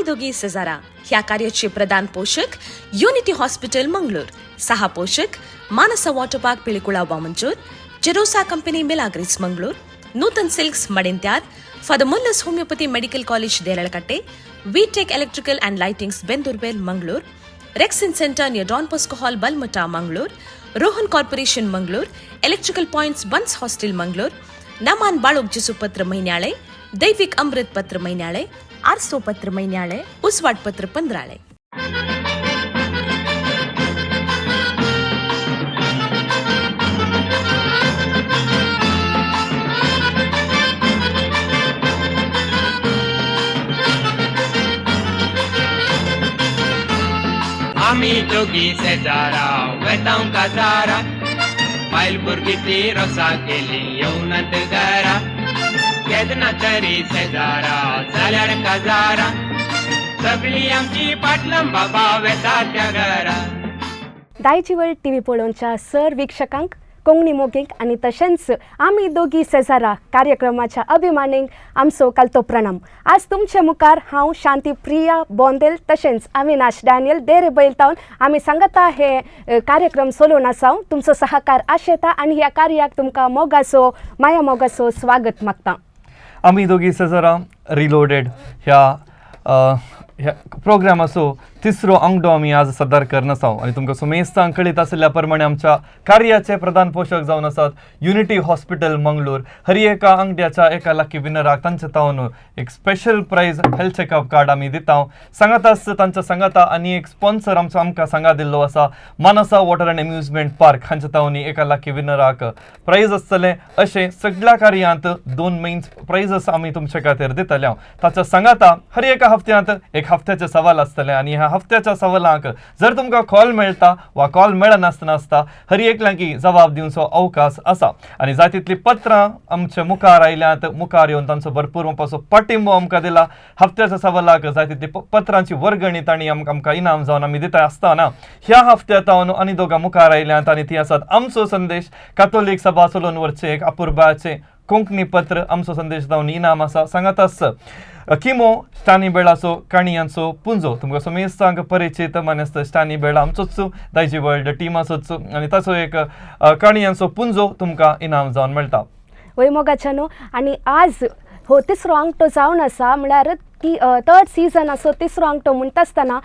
आमी दोगी सेजारा ह्या कार्याचे प्रधान पोशक युनिटी हॉस्पिटल मंगळूर, सहा पोशक Manasa water park Pilikula Vamanjoor, Gerosa company Milagres Mangalore, Nutan silks Madentyar, father Muller's homeopathy medical college Deralakatte, V Tech electrical and lightings Bendurbel Mangalore, Rexin centre near Don Bosco hall Balmatta Mangalore, Rohan corporation Mangalore, electrical points Bunts hostel Mangalore, Naman Balok Jisupatra Mahinyale, Daivik Amrit Patra Mahinyale, Arso Patra Mahinyale, Uswat Patra Pandrale. आमी दोगी शेजारा वेतांव काजारा, बायल भुरगीं ती रोसा केली येवनात घरा, केन्ना तरी शेजारा जाल्यार काजारा, सगळी आमची पाटलां बाबा वेता त्या घरा. दायजी वर्ल्ड टीव्ही पळोवच्या सर वीक्षकांक, कोंकणी मोगींक आनी तशेंच आमी दोगी सेजारा कार्यक्रमाच्या अभिमानींक आमचो कालतो प्रणाम. आज तुमचे मुखार हांव शांती प्रिया बोंदेल तशेंच अविनाश डॅनियल देरे बैलतावन आमी सांगता हे कार्यक्रम चलोवन आसा. तुमचो सहकार आशेता आनी ह्या कार्याक तुमकां मोगाचो माया मोगाचो स्वागत मागता. आमी दोगी सेजारा रिलोडेड ह्या ह्या प्रोग्रामाचो तिसरो आंगडो आमी आज सदर करन आसा आनी तुमकां सुमेस्तांक कळीत आशिल्ल्या प्रमाणे आमच्या कार्याचे प्रधान पोशक जावन आसात युनिटी हॉस्पिटल मंगळूर. हर एका आंगड्याच्या एका लकी विनराक तांच्या तावन एक special prize health checkup card आमी दिता. सांगाताच तांच्या सांगाता आनी एक स्पॉन्सर आमचो आमकां सांगा दिल्लो आसा, Manasa water and amusement park हांच्या तावन एका लकी विनराक प्रायज आसतलें. अशें सगळ्या कार्यांत दोन मेन प्रायजस आमी तुमचे खातीर दितले. हांव ताच्या सांगाता हर एका हफ्त्यांत एक हफ्त्याचें सवाल आसतलें आनी ह्या हफ्त्याच्या सवालांक जर तुमकां कॉल मेळटा वा कॉल मेळनासतना आसता, हर एकल्यांकी जबाब दिवचो अवकाश आसा. आनी जाय तितलीं पत्रां आमच्या मुखार आयल्यांत, मुखार येवन तांचो भरपूर मापाचो पाठिंबो आमकां दिला. हफ्त्याच्या सवालाक जाय तितली पत्रांची वर्गणी तांणी आमकां इनाम जावन आमी दिता आसतना ह्या हफ्त्यात आनी दोगां मुखार आयल्यांत आनी ती आसात आमचो संदेश कातोलीक सभा चलोवन व्हरचें एक अपुरबायाचें कोंकणी पत्र आमचो संदेश जावन इनाम आसा. सांगाताच किमो स्टानी बेळाचो काणयांचो पुंजो, तुमकां समेस्तांक परिचीत मानेस्त स्टानी बेळा आमचोच दायजी वर्ल्ड टिमाचोच आनी ताचो एक काणयांचो पुंजो तुमकां इनाम जावन मेळटा. वय मोगाच्या न्हू, आनी आज हो तिसरो आंगठो जावन आसा, म्हळ्यार ती थर्ड सिजन आसो तिसरो आंगठो म्हणटा आसतना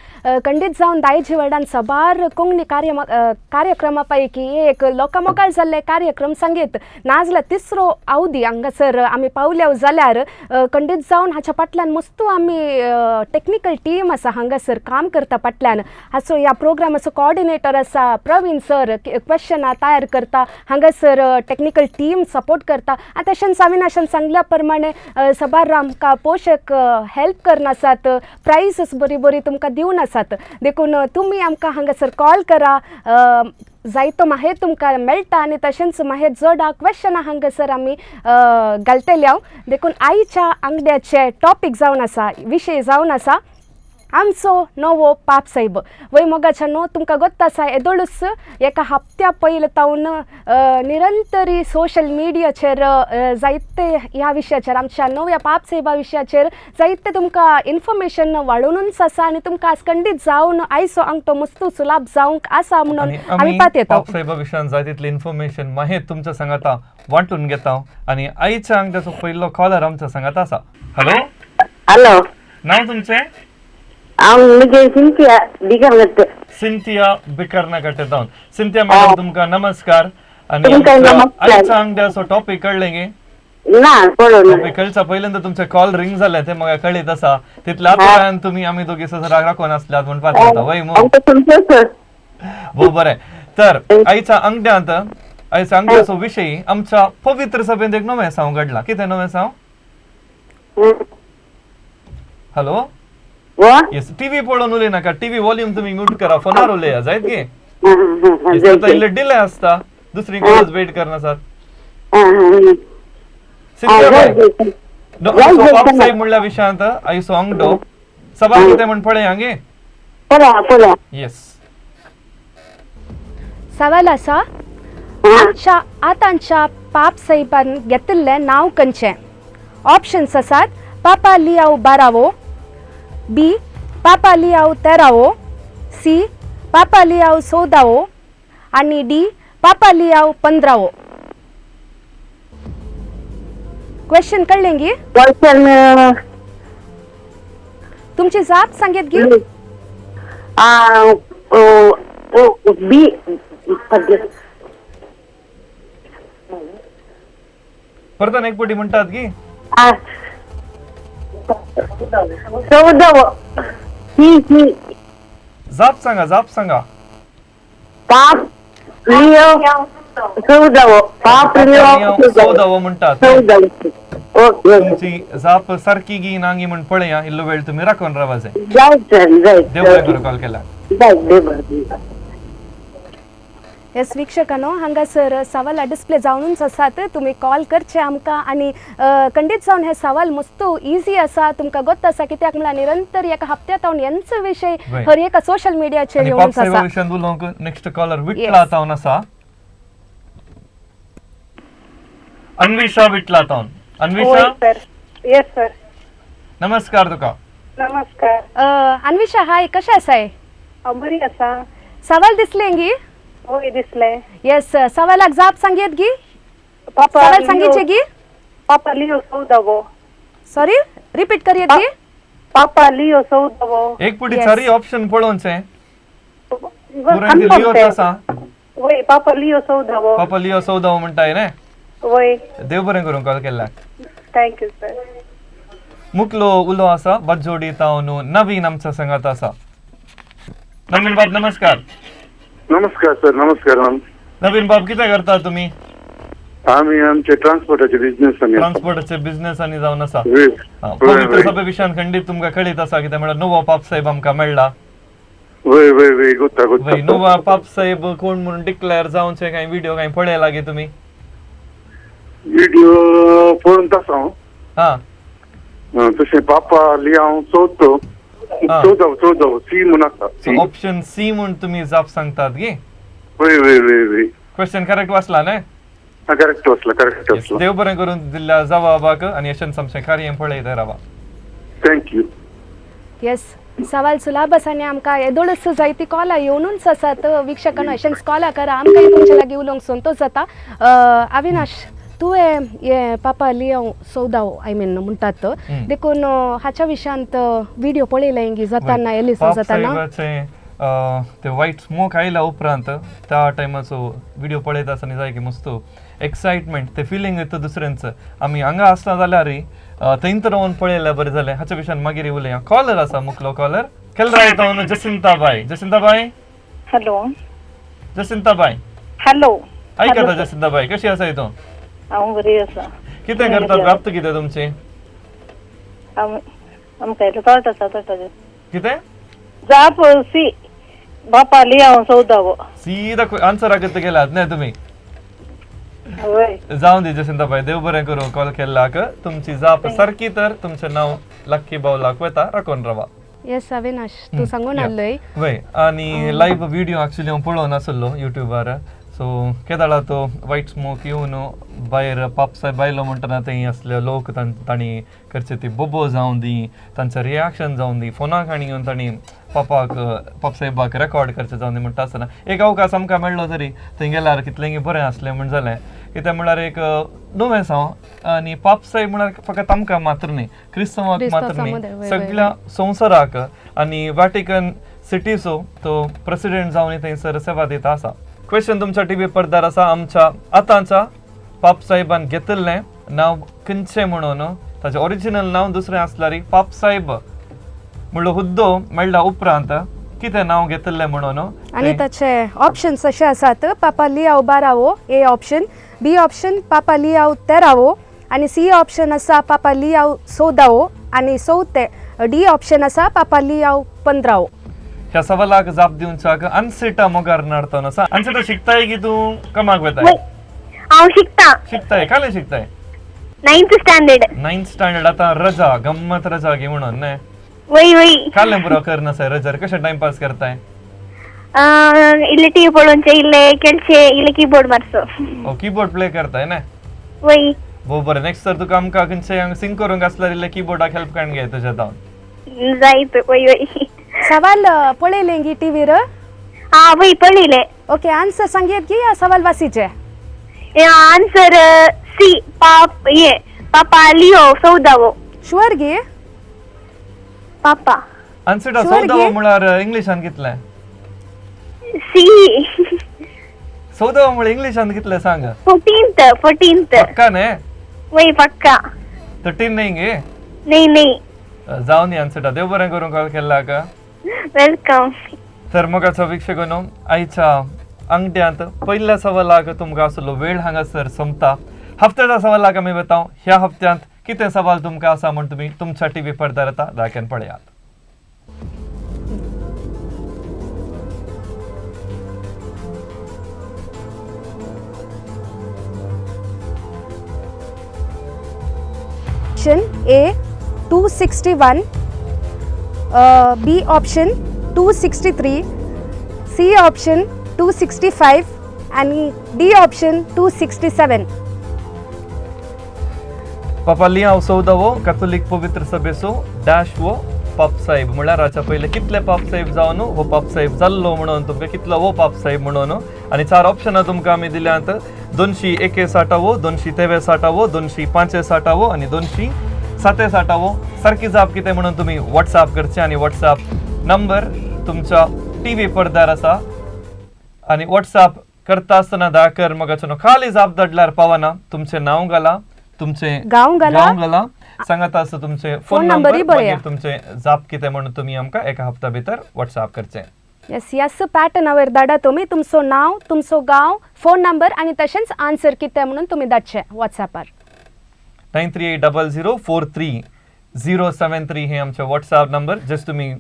खंडीत जावन दायजी वर्ल्डान साबार कोंकणी कार्यक्रमा पैकी एक लोकां मोगाळ जाल्ले कार्यक्रम सांगीत नाजाल्यार तिसरो अवधी हांगासर आमी पावल्या जाल्यार खंडीत जावन हाच्या फाटल्यान मस्तू आमी टेक्निकल टीम आसा हांगासर काम करता फाटल्यान. हाचो ह्या प्रोग्रामाचो कॉर्डिनेटर आसा प्रवीण सर, क्वेशनां तयार करता हांगासर, टेक्निकल टीम सपोर्ट करता. आनी तशेंच अविनाशान सांगल्या प्रमाणे साबार आमकां पोशक हेल्प करना आसात, प्रायजस बरी बरी तुमकां दिवन आसात. देखून तुमी आमकां हांगासर कॉल करा, जायतो मागीर तुमकां मेळटा आनी तशेंच मागीर जड क्वेशनां हांगासर आमी घालतले हांव. देखून आयच्या आंगड्याचे टॉपीक जावन आसा, विशय जावन आसा आमचो नवो पाप साहेब. वय मोगाच्या न्हू, तुमकां गोत्त आसा येदोळूच एका हप्त्या पयले तावन निरंतरी सोशल मिडियाचेर जायते ह्या विशयाचेर आमच्या नव्या पाप साहेबा विशयाचेर जायते तुमकां इन्फॉर्मेशन वाडोवनूच आसा आनी तुमकां आज खंडीत जावन आयचो आंगठो मस्तू सुलाभ जावंक आसा म्हणून आनी आमी आमी पात येता. पाप साहेबा विशयान जाय तितली इन्फॉर्मेशन मागीर तुमच्या सांगाता वांटून घेता आनी आयच्या आंगड्याचो पयलो कॉलर आमच्या सांगाता आसा. हॅलो. हॅलो. नांव तुमचें? हांव म्हजें सिंथिया बिगार. सिंथिया बिकर्नाकट्टे जावन. सिंथिया मॅडम, तुमकां नमस्कार आनी तुमकां आमच्या नमस्कार. आयच्या आंगड्याचो टॉपीक कळ्ळें गे? ना, पळोवन. टॉपीक कळच्या पहिल्यांदा तुमचे कॉल रिंग जाले ते म्हाका कळीत आसा. तितल्या आतुरान तुमी आमी दोगी सराक राखून आसल्यात म्हणपाक जाता वय मू? आमकां तुमचोच. भोव बरें. तर आयच्या आंगड्यांत आयच्या आंगड्याचो विशय, आमच्या पवित्र सभेंत एक नवें साव घडलां. कितें नवें साव? हॅलो. वो. येस, टीव्ही पळोवन उलय नाका. टीव्ही वॉल्यूम तुमी म्यूट करा, फोनार उलया जायत गे? Yes, आतां इल्ले डिले आसता, दुसरी गरज वेट करना सर. सिंथिया बाय, आयचो पाप साहेब म्हणल्या विशयांत आयचो आंगडो सभा कितें म्हण पळय हांगे. पळया पळया. येस. सवाल आसा, आमच्या आतांच्या पाप साहेबान घेतिल्लें नांव खंयचें? ऑप्शन्स आसात पापा लियाव बारावो, बी पापा लियाव तेरावो, सी पापा लियाव चवदावो आनी डी पापा लियाव 15वो. क्वेश्चन कळ्ळें गी? क्वेश्चन तुमची जाप सांगेत गी? बी. परतून एक पटी म्हणटात की 14वो. C C. जाप सांगा, जाप सांगा. पाप लियो 14वो. पाप लियो 14वो म्हणटात. 14वो. ओके. तुमची जाप सारकी गी नांगी म्हण पळया, इल्लो वेळ तुमी राखून रावा जाय. जायत सर, जायत. देव बरें करूं कॉल केला. जायत, देव बरें. येस वीक्षकांनो, हांगासर सवाल डिस्प्ले जावनूच आसात. तुमी कॉल करचे आमकां आनी खंडीत जावन हे सवाल मस्त इजी आसा, तुमकां गोत्त आसा, कित्याक म्हळ्यार निरंतर एका हप्त्यांत हांव हेंच विशय हर एका सोशल मिडियाचेर आनी येवनच पापसाहेबा आसा. विशयान उलोवंक नेक्स्ट कॉलर विटला तावन आसा, अन्विषा विटला तावन. अन्विषा. सर, येस सर. नमस्कार तुका. नमस्कार. अन्विषा हाय, कशें आसाय? हांव बरी आसा. सवाल दिसलें गी? वय दिसलें. येस, सवालाक जाप सांगयत गी? पापा सवाल सांगीचे गी? पापा लियो 14वो. सॉरी, रिपीट करयत गी? पापा लियो 14वो. एक पटी Yes. चारी ऑप्शन पळोवचें. पुराय लियोच आसा. वय, पापा लियो 14वो. पापा लियो 14वो म्हणटाय न्ही? वय. देव बरें करूं कॉल केला. Thank you sir. मुकलो उलो आसा बज्जोडी तावन नवीन आमच्या संगात आसा. नवीन बाब नमस्कार. नमस्कार सर, नमस्कार. नवीन बाब, कितें करता तुमी? आम्ही आमचे ट्रान्सपोर्टाचे बिझनेस. ट्रान्सपोर्टाचे बिझनेस आनी जावन आसा. पवित्र सभे विशयान खंडीत तुमकां कळीत आसा, कितें म्हळ्यार नवो पापसाहेब आमकां मेळ्ळा. वय वय वय, गोता वय, गोता. नवो पापसाहेब कोण म्हणून डिक्लेअर जावचे कांय व्हिडिओ कांय पळयला गे तुमी? व्हिडिओ पळोवन तसो हांव. हा. तशें पापा लियाव 14, 14, 14 सी म्हूण आसा. सो ऑप्शन सी म्हूण तुमी जाप सांगतात गी? वय वय वय वय. क्वेश्चन करेक्ट वाचला न्ही? करेक्ट वचला, करेक्ट वचला. देव बरें करून दिल्ल्या जवाबाक आनी अशेंच आमचें कार्य पळयत रावा. Thank you. येस, सवाल सुलाभ आसा आनी आमकां येदोळच जायती कॉलां येवनूच आसात. वीक्षकांनो, अशेंच कॉलां करा, आमकांय तुमच्या लागीं उलोवंक संतोश जाता. अविनाश, तुवें हे पापा लियाव 14वो I mean म्हणटात देखून हाच्या विशयांत व्हिडिओ पळयले गी जाताना एलिसो जाताना? पापसाहेबाचे ते व्हायट स्मोक आयल्या उपरांत त्या टायमाचो व्हिडिओ पळयता आसतना जाय की मस्त एक्सायटमेंट, ते फिलींग येता दुसऱ्यांच. आमी हांगा आसना जाल्यार थंय रावन पळयल्यार बरें जालें. हाच्या विशयान मागीर उलया. कॉलर आसा मुकलो कॉलर केलरा तावन जसिंता बाय. जसिंता बाय. हॅलो. जसिंता बाय. हॅलो. आयकता जसिंता बाय, कशी आसा तूं? हांव बरी आसा. कितें करतात, व्याप्त कितें तुमची? आमकां तोट आसा, तोटाचें. कितें? जाप सी, बापा लियाव 14वो. सीधा आन्सराक गेलात न्ही तुमी? वय. जावं दी जसिंताबाय, देव बरें करूं कॉल केल्ल्याक. तुमची जाप सारकी तर तुमचें नांव लक्की बावलाक वता, राखून रावा. येस अविनाश, तूं सांगून आहलोय. वय, आनी लायव्ह व्हिडिओ एक्चुअली हांव पळोवन आसलो युट्यूबार. सो केदाळा तो व्हायट स्मोक येवन भायर पापसाहेब आयलो म्हणटना थंय आसले लोक तांणी करचे ती बोबो जावं दी, तांचें रिएक्शन जावं दी, फोना काणी येवन तांणी पापाक पापसाहेबाक रेकॉर्ड करचें जावं दी. म्हणटा आसतना एक अवकाश आमकां मेळ्ळो तरी थंय गेल्यार कितलेंगी बरें आसलें म्हण जालें. कितें म्हणल्यार एक नवें साव आनी पापसाहेब म्हळ्यार फकत आमकां मात्र न्ही, क्रिस्तांवाक मात्र न्ही, सगळ्या संवसाराक. आनी वाटिकन सिटीचो तो प्रेसिडेंट जावन थंयसर सेवा दिता आसा. क्वेश्चन तुमच्या टीव्ही पडद्यार आसा. आमच्या आतांच्या पापसाहेबान घेतिल्लें नांव खंयचें म्हणून, ताचें ओरिजिनल नांव दुसरें आसल्यार पापसाहेब म्हणलो हुद्दो मेळ्ळ्या उपरांत कितें नांव घेतिल्लें म्हणून. आनी ताचे ऑप्शन्स अशे आसात: पापा लियाव 12वो ए ऑप्शन, बी ऑप्शन पापा लियाव 13वो आनी सी ऑप्शन आसा पापा लियाव 14वो आनी चवथे डी ऑप्शन आसा पापा लियाव 15वो. ह्या सवालाक जाप दिवच्याक अनसिटा मोगार नाडतो आसा. अनसिटा, शिकताय की तूं कमाक वेताय? हांव शिकता. शिकताय? काले शिकताय? 9th standard. 9th standard. आतां रजा गम्मत रजा गी म्हणून न्ही? वय वय. काले पुरो करनासाय रजार, कशें टायमपास करताय? इल्ले टीव्ही पळोवचे, इल्ले खेळचे, इल्ले कीबोर्ड मारचो. ओ, कीबोर्ड प्ले करताय न्ही? वय. बो बरें. नेक्स्ट तर तुका आमकां खंयचे हांगा सिंग करूंक आसल्यार इल्ले कीबोर्डाक हेल्प काडून घे तुज्या जावन. जायत वय वय. सवाल पळयलें गी टीव्हीर? हा वय पळयलें. ओके, आन्सर सांगयत गी या सवाल वासीचे? आन्सर सी, पाप ये पापा लिओ चौदावो. शुअर गी? पापा. आन्सर Sure चौदावो गे? म्हळ्यार इंग्लिशान कितलें? सी. चौदावो म्हळ्यार इंग्लिशान कितलें सांग? 14th 14th. पक्का न्ही? वय पक्का. 13 न्ही गे? नाही नाही. जावन आन्सर. देव बरें करूं कॉल केल्ला का. Welcome. तर मोगाचो वीक्षकांनो, आयच्या अंगड्यांत पयल्या सवालाक तुमकां आसलो वेळ हांगासर सोंपता. हप्त्याच्या सवालाक आमी वता. ह्या हप्त्यांत कितें सवाल तुमकां आसा म्हूण तुमी तुमच्या टीव्ही पडद्यार आतां दाखयन पळयात. Option A 261, B option 263, C option 265 आनी डी ऑप्शन 267. पापा लियांव चौदावो कॅथोलीक पवित्र सभेचो डॅश वो पाप साहेब म्हळ्यार हाच्या पयले कितले पाप साहेब जावन हो पाप साहेब जाल्लो म्हणून तुमकां कितलो हो पाप साहेब म्हणून. आनी चार ऑप्शनां तुमकां आमी दिल्यांत. 261, 263, 265 आनी 267. सारकी जाप कितें म्हणून तुमी वॉट्सएप करचें आनी वॉट्सएप नंबर तुमच्या टीव्ही पडद्यार आसा. आनी वॉट्सएप करता आसतना दाकर मगाचो खाली जाप धाडल्यार पावना. तुमचें नांव घाला, तुमचें गांव घाला, गांव घाला, सांगात आसा तुमचे फोन नंबर, नंबरय बरया. मागीर तुमचे जाप कितें म्हणून तुमी आमकां एका हप्ता भितर वॉट्सएप करचें. येस, ह्याच पॅटर्नावर धाडा तुमी तुमचो नांव, तुमचो गांव, फोन नंबर आनी तशेंच आन्सर कितें म्हणून तुमी धाडचें वॉट्सएपार. 9380043073 हे आमचे वॉट्सएप नंबर. जस्ट तुमी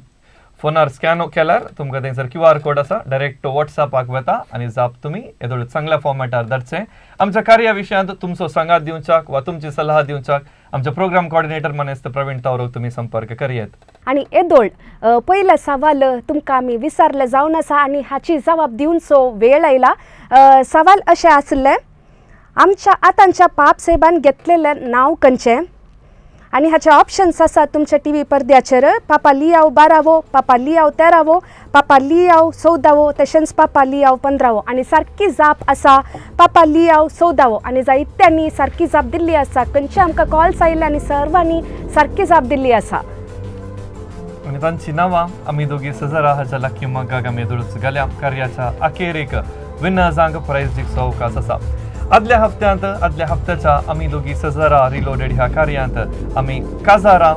फोनार स्कॅन केल्यार तुमकां थंयसर क्यू आर कोड आसा, डायरेक्ट वॉट्सएपाक वता आनी जाप तुमी येदोळ चांगल्या फॉर्मेटार धाडचें. आमच्या कार्या विशयांत तुमचो सांगात दिवच्याक वा तुमची सलाह दिवच्याक आमच्या प्रोग्राम कॉर्डिनेटर मानेस्त प्रवीण तावरोक तुमी संपर्क करयेत. आनी येदोळ पयलें सवाल तुमकां आमी विचारलें जावन आसा आनी हाची जबाब दिवचो वेळ आयला. सवाल अशें आसलें, आमच्या आतांच्या पाप साहेबान घेतलेलें नांव खंयचें? आनी हाचे ऑप्शन्स आसात तुमच्या टीव्ही पडद्याचेर. पापा लियाव 12वो, पापा लियाव 13वो, पापा लियाव 14वो, तशेंच पापा लियाव 15वो. आनी सारकी जाप आसा पापा लियाव 14वो. आनी जायत्यांनी सारकी जाप दिल्ली आसा. खंयचे आमकां कॉल्स आयले आनी सर्वांनी सारकी जाप दिल्ली आसा. आनी तांची नांवां आमी दोगी सजरा हाच्या लाकी मगाक आमी येदोळच घाल्या. कार्याच्या अखेरेक विनर्सांक प्रायज दिवचो अवकाश आसा. आदल्या हप्त्यांत आदल्या हप्त्याच्या आमी दोगी सजरा रिलोडेड ह्या कार्यांत आमी काजारा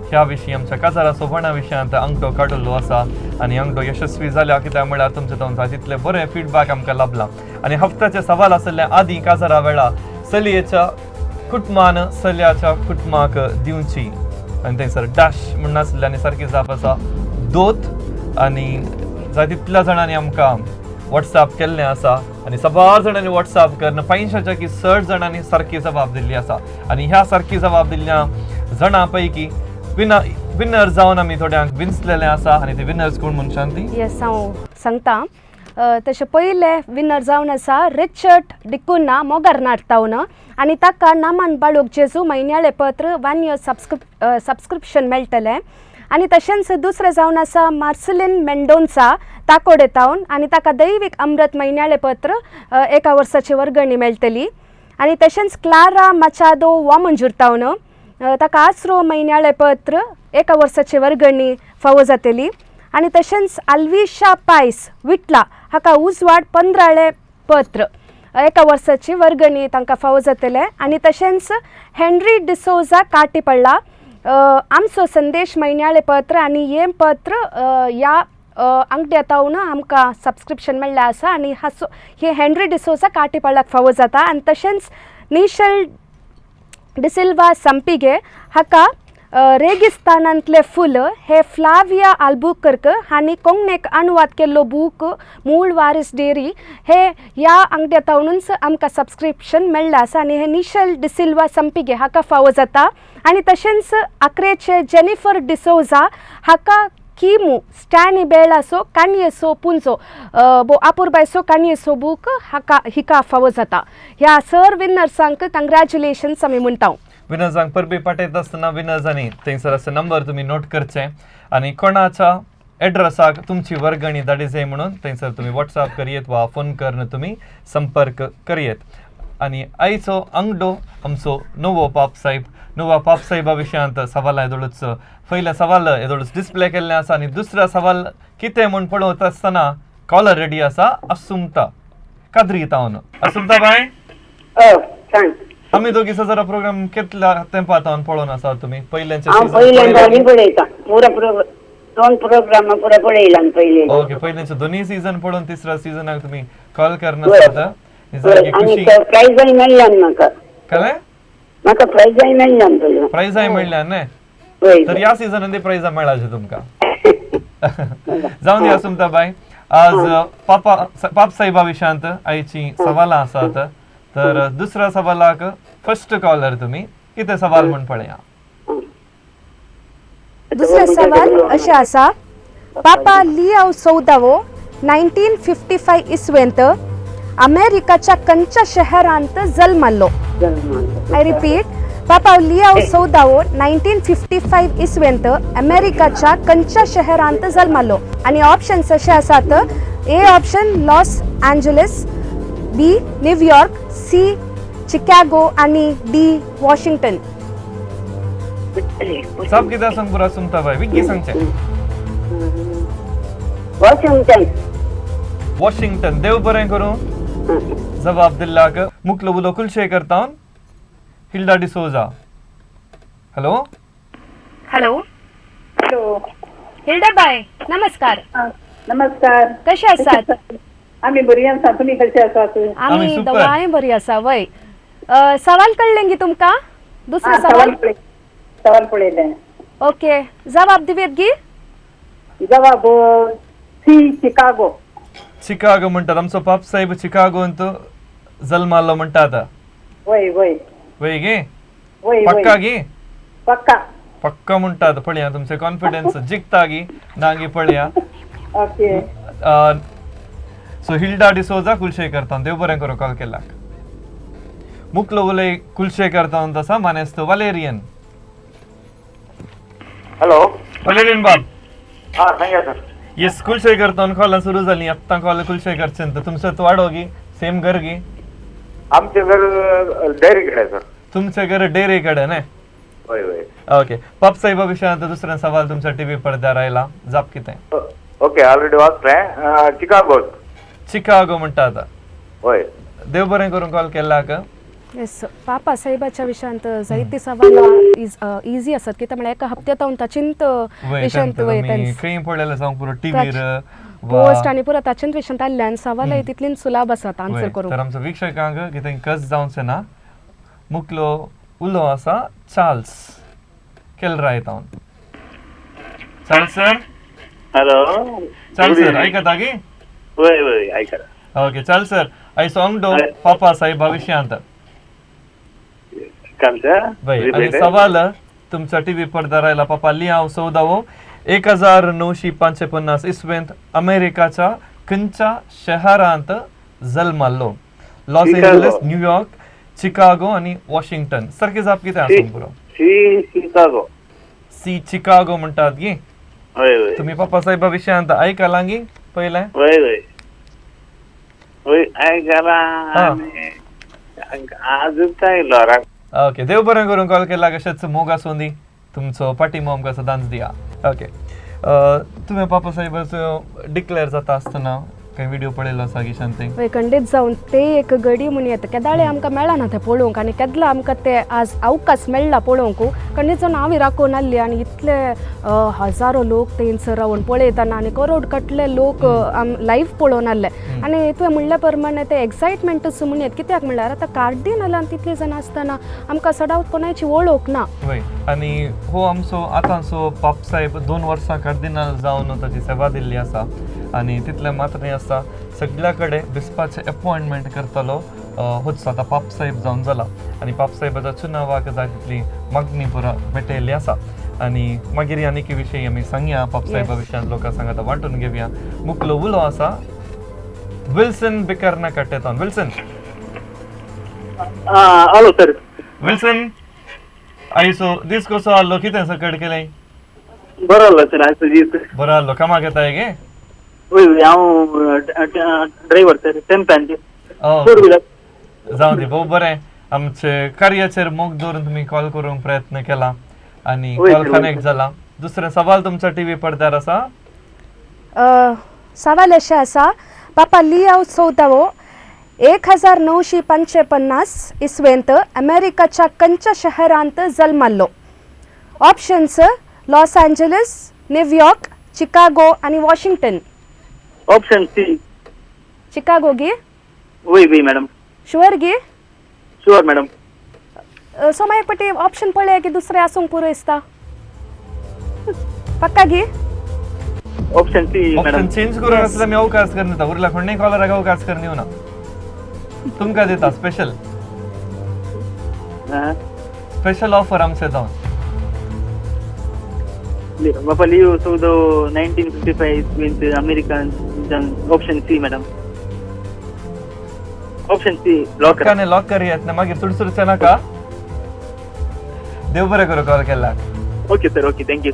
ह्या विशीं आमच्या काजारा सोबणा विशयांत अंगठो काडिल्लो आसा आनी अंगठो यशस्वी जाल्या. कित्याक म्हळ्यार तुमचे जावन तितले बरें फिडबॅक आमकां लाभला. आनी हप्त्याचे सवाल आसले आदीं काजारा वेळा चलयेच्या कुटुंबान चल्याच्या कुटुंबाक दिवची आनी थंयसर डॅश म्हूण आसलें आनी सारकी जाप आसा दोत. आनी जाय तितल्या जाणांनी आमकां वॉट्सएप केल्लें आसा आनी सबार जाणांनी वॉट्सएप करून 500 की चड जाणांनी सारकी जबाब दिल्ली आसा. आनी ह्या सारकी जबाब दिल्ल्या जाणां पैकी विनर जावन आमी थोड्यांक विंचलेलें आसा. आनी ते विनर्स कोण म्हूण शांती? येस, हांव सांगता. तशें पयलें विनर जावन आसा रिचर्ड डिकुन्हा मोगारनाट तावन आनी ताका नामान बाळूक जेजू म्हयन्याळें पत्र 1 इयर सबस्क्रिप्शन मेळटलें. आनी तशेंच दुसरें जावन आसा मार्सलीन मेंडोन्सा ताकोडे तावन आनी ताका दैवीक अमृत म्हयन्याळें पत्र 1 वर्साची वर्गणी मेळटली. आनी तशेंच क्लारा माचादो वामंजूर तावन ताका आसरो म्हयन्याळें पत्र 1 वर्साची वर्गणी फावो जातली. आनी तशेंच आल्विशा पायस विटला हाका उजवाड 15 पत्र 1 वर्साची वर्गणी तांकां फावो जातलें. आनी तशेंच हेनरी डिसोजा काटीपळ्ळा आमचो संदेश म्हयन्याळें पत्र आनी हें पत्र ह्या अंगड्या तावन आमकां सबस्क्रिप्शन मेळ्ळें आसा आनी हाचो हे हेनरी डिसोजा काटीपळ्ळाक फावो जाता. आनी तशेंच निशल डिसिल्वा संपिगे हाका रेगिस्तानांतले फूल हे फ्लाविया आल्बुकर्क हांणी कोंकणीक अनुवाद केल्लो बूक मूळ वारीस डेरी हे ह्या अंगड्या तावनूच आमकां सबस्क्रिप्शन मेळ्ळें आसा आनी हे निशल डिसिल्वा संपिगे हाका फावो जाता. आनी तशेंच आक्रेचे जेनिफर डिसोजा हाका किमू स्टॅनी बेळासो काणयेसो पुंजो बो आपुरबायसो काणयेसो बूक हाका हिका फावो जाता. ह्या सर विनर्सांक कंग्रेच्युलेशन्स आमी म्हणटा. विनर्सांक परबी पाठयता आसतना विनर्सांनी थंयसर आसा नंबर तुमी नोट करचे आनी कोणाच्या एड्रेसाक तुमची वर्गणी धाडी जाय म्हणून थंयसर तुमी वॉट्सएप करयेत वा फोन करून तुमी संपर्क करयेत. आनी आयचो आंगडो आमचो नवो पापसाहेब, नव्या पापसाहेबा विशयांत सवाल येदोळूच पयलें सवाल येदोळूच डिस्प्ले केल्लें आसा आनी दुसरो सवाल कितें म्हूण पळोवता आसतना कॉलर रेडी आसा असुमता कादरी तावन. असुमता बाय, सांग. आमी दोगी सजरा प्रोग्राम कितल्या तेंपा तावन पळोवन आसा तुमी? पयल्याचे हांव पयल्यान दोनी पळयता, पुरा दोन प्रोग्राम पुरा पळयला पयले. ओके, पयल्याचे दोन्ही सीझन पळोवन तिसऱ्या सिजनाक तुमी कॉल करना. आनी प्रायजय मेळ्ळा म्हाका. कळ्ळें? म्हाका प्रायजय मेळ्ळा पयलो. प्रायजय मेळ्ळा न्ही? तर ह्या सिजनान प्रायजां मेळाचे तुमकां. जावन दी असुमता बाय. आज पापसाहेबा विशयांत आयची सवालां आसात. तर दुसऱ्या सवालाक फर्स्ट कॉलर तुमी कितें सवाल म्हूण पळया. दुसरें सवाल अशें आसा, पापा लियाव चौदावो 1955 इस्वेंत अमेरिकाच्या खंयच्या शहरांत जल्मल्लो? I repeat, पापा लियाव चौदावो 1955 इस्वेंत अमेरिकाच्या खंयच्या शहरांत जल्मल्लो? आनी ऑप्शन्स अशे आसात, A option Los Angeles, B New York, C Chicago आनी डी वॉशिंग्टन. साप कितें सांग पुरा सुमता बाय, विग्गी सांगचें. वॉशिंग्टन. वॉशिंग्टन. देव बरें करूं जबाब दिल्ल्याक. मुकलो उलो Kulasekhara तावन Hilda D'Souza. Hello. Hello. Hello. Hilda बाय, नमस्कार. नमस्कार. कशे आसात? आमी बरी आसा, तुमी कशे आसात? आमी दोगांय बरी आसा. वय, सवाल कळ्ळें गी तुमकां? दुसरें सवाल सवाल पळयलें. ओके, जबाब दिवयेत गी? जबाब सी चिकागो. चिकागो म्हणटात आमचो पापसाहेब चिकागोंत जल्मालो म्हणटात. वय वय वय गे? वय. पक्का गी? पक्का. पक्का म्हणटात. पळया तुमचे कॉन्फिडन्स जिखता गी ना गी पळया. ओके. सो हिल्डा डिसोजा कुलशेखर तावन देव बरें करूं कॉल केल्याक. मुकलो उलय कुलशेखर तावन तसा मानेस्त वलेरियन. हॅलो वलेरियन बाब. हा सांगा सर. येस, कुलशेखर तावन कॉलां सुरू जाली. आत्तां कॉल कुलशेखरच्यान. तुमचें वाडो गी सेम घर गी? आमचें घर डेअरी कडेन सर. तुमचें घर डेअरी कडेन न्ही? हय हय. ओके, पापसाहेबा विशयांत दुसरें सवाल तुमच्या टीव्ही पडद्यार आयला, जाप कितें? ओके, ऑलरेडी वाचलें. चिकागो. चिकागो म्हणटा आतां. हय. देव बरें करूं कॉल केल्याक. येस, पापा साहेबाच्या विशयांत जायती सवालां इजी आसात कित्याक म्हळ्यार एका हप्त्या तावन ताचेंत विशयांत वयता. खंय पळयलें जावं पुरो टीव्हीर पोस्ट आनी पुरो ताचेंत विशयांत आयिल्ले आनी सवालां तितलींच सुलाभ आसात आन्सर करूंक. तर आमच्या वीक्षकांक कितें कस जावचें ना. मुकलो उलो आसा Charles केलराय तावन. Charles sir. Hello. Charles sir आयकता गी? वय वय आयकता. ओके चार्ल्स सर, आयचो आंगडो पापा साहेबा विशयांत. आनी सवाल तुमच्या टीव्ही पडद्यार आयला, पापा लियाव चौदावो 1955 इस्वेंत अमेरिकाच्या खंयच्या शहरांत जल्माल्लो? लॉस एंजलिस, न्यूयॉर्क, चिकागो आनी वॉशिंग्टन. सारकी जाप कितें आसा पुरो? C Chicago. सी चिकागो म्हणटात गी? हय. तुमी पापा साहेबा विशयांत आयकलां गी पयलें? वय वय वय आयकलां. आजून आयलो. ओके, देव बरें करूं कॉल केला. कशेंच मोग आसूं दी तुमचो पाठिंबो आमकां सदांच दिया. ओके, तुवें पापा साहेबाचो डिक्लेअर जाता आसतना काही व्हिडिओ पळयलो आसा गी शांती? वय, खंडीत जावन ते एक घडी म्हूण येता केदाळे आमकां मेळना तें पळोवंक आनी केदला आमकां ते आज अवकाश मेळ्ळा पळोवंक. खंडीत जावन हांव राखून आसली आनी इतले हजारो लोक थंयसर रावन पळयतना आनी करोड कटले लोक लायव्ह पळोवन आसले. आनी तुवें म्हणल्या प्रमाणे ते एक्सायटमेंटूच म्हूण येत कित्याक म्हणल्यार आतां कार्डिनलान तितली जाणां आसतना आमकां सदांच कोणाची वळख ना. वय, आनी हो आमचो आतांचो पापसाहेब 2 वर्सां कार्दिनाल जावन ताची सेवा दिल्ली आसा आनी तितलें मात्र न्ही आसता सगळ्या कडेन बिस्पाचें अपॉयंटमेंट करतलो होच आतां पापसाहेब जावन जाला आनी पापसाहेबाच्या चुनावाक जाय तितली मागणी पुरा भेटयल्ली आसा. आनी मागीर आनीक विशयी आमी सांगया पापसाहेबा विशयान लोकां सांगात वांटून घेवया. मुकलो उलो आसा Wilson बिकर्ना कट्टेतान. Wilson. Hello sir. Wilson. आयचो दीस कसो आहलो, कितें सकट केलें? बरो आसलो सर आयचो दीस. बरो आहलो. कामाक येताय गे? वय वय, हांव ड्रायव्हर सर, टेम्पांचे, फोर व्हिलर. जावं दी, भोव बरें. आमचे कार्याचेर मोग दवरून तुमी कॉल करूंक प्रयत्न केला आनी कॉल कनेक्ट जाला. दुसरें सवाल तुमच्या टीव्ही पडद्यार आसा. सवाल अशें आसा, पापा लियाव चौदावो 1955 इसवेंत अमेरिकाच्या खंयच्या शहरांत जल्माल्लो? Options Los Angeles, New York, Chicago आनी वॉशिंग्टन. Option C. चिकागो गी? वय वय मॅडम. शुअर गी? Sure madam. सो मागीर पटी ऑप्शन पळया की दुसरें आसूंक पुरो दिसता. पक्का गी? Option C madam. चेंज करून आसल्यार आमी अवकाश करून दिता, उरला कोणूय कॉलराक अवकाश करून दिवना, तुमकां दिता स्पेशल स्पेशल ऑफर आमचे जावन. बापा लियो चौदो 1955 means American, option C madam. Option C lock करा. लॉक करयात ना मागीर सुरसुरचें नाका. देव बरें करूं कॉल केला. Okay sir, okay, thank you.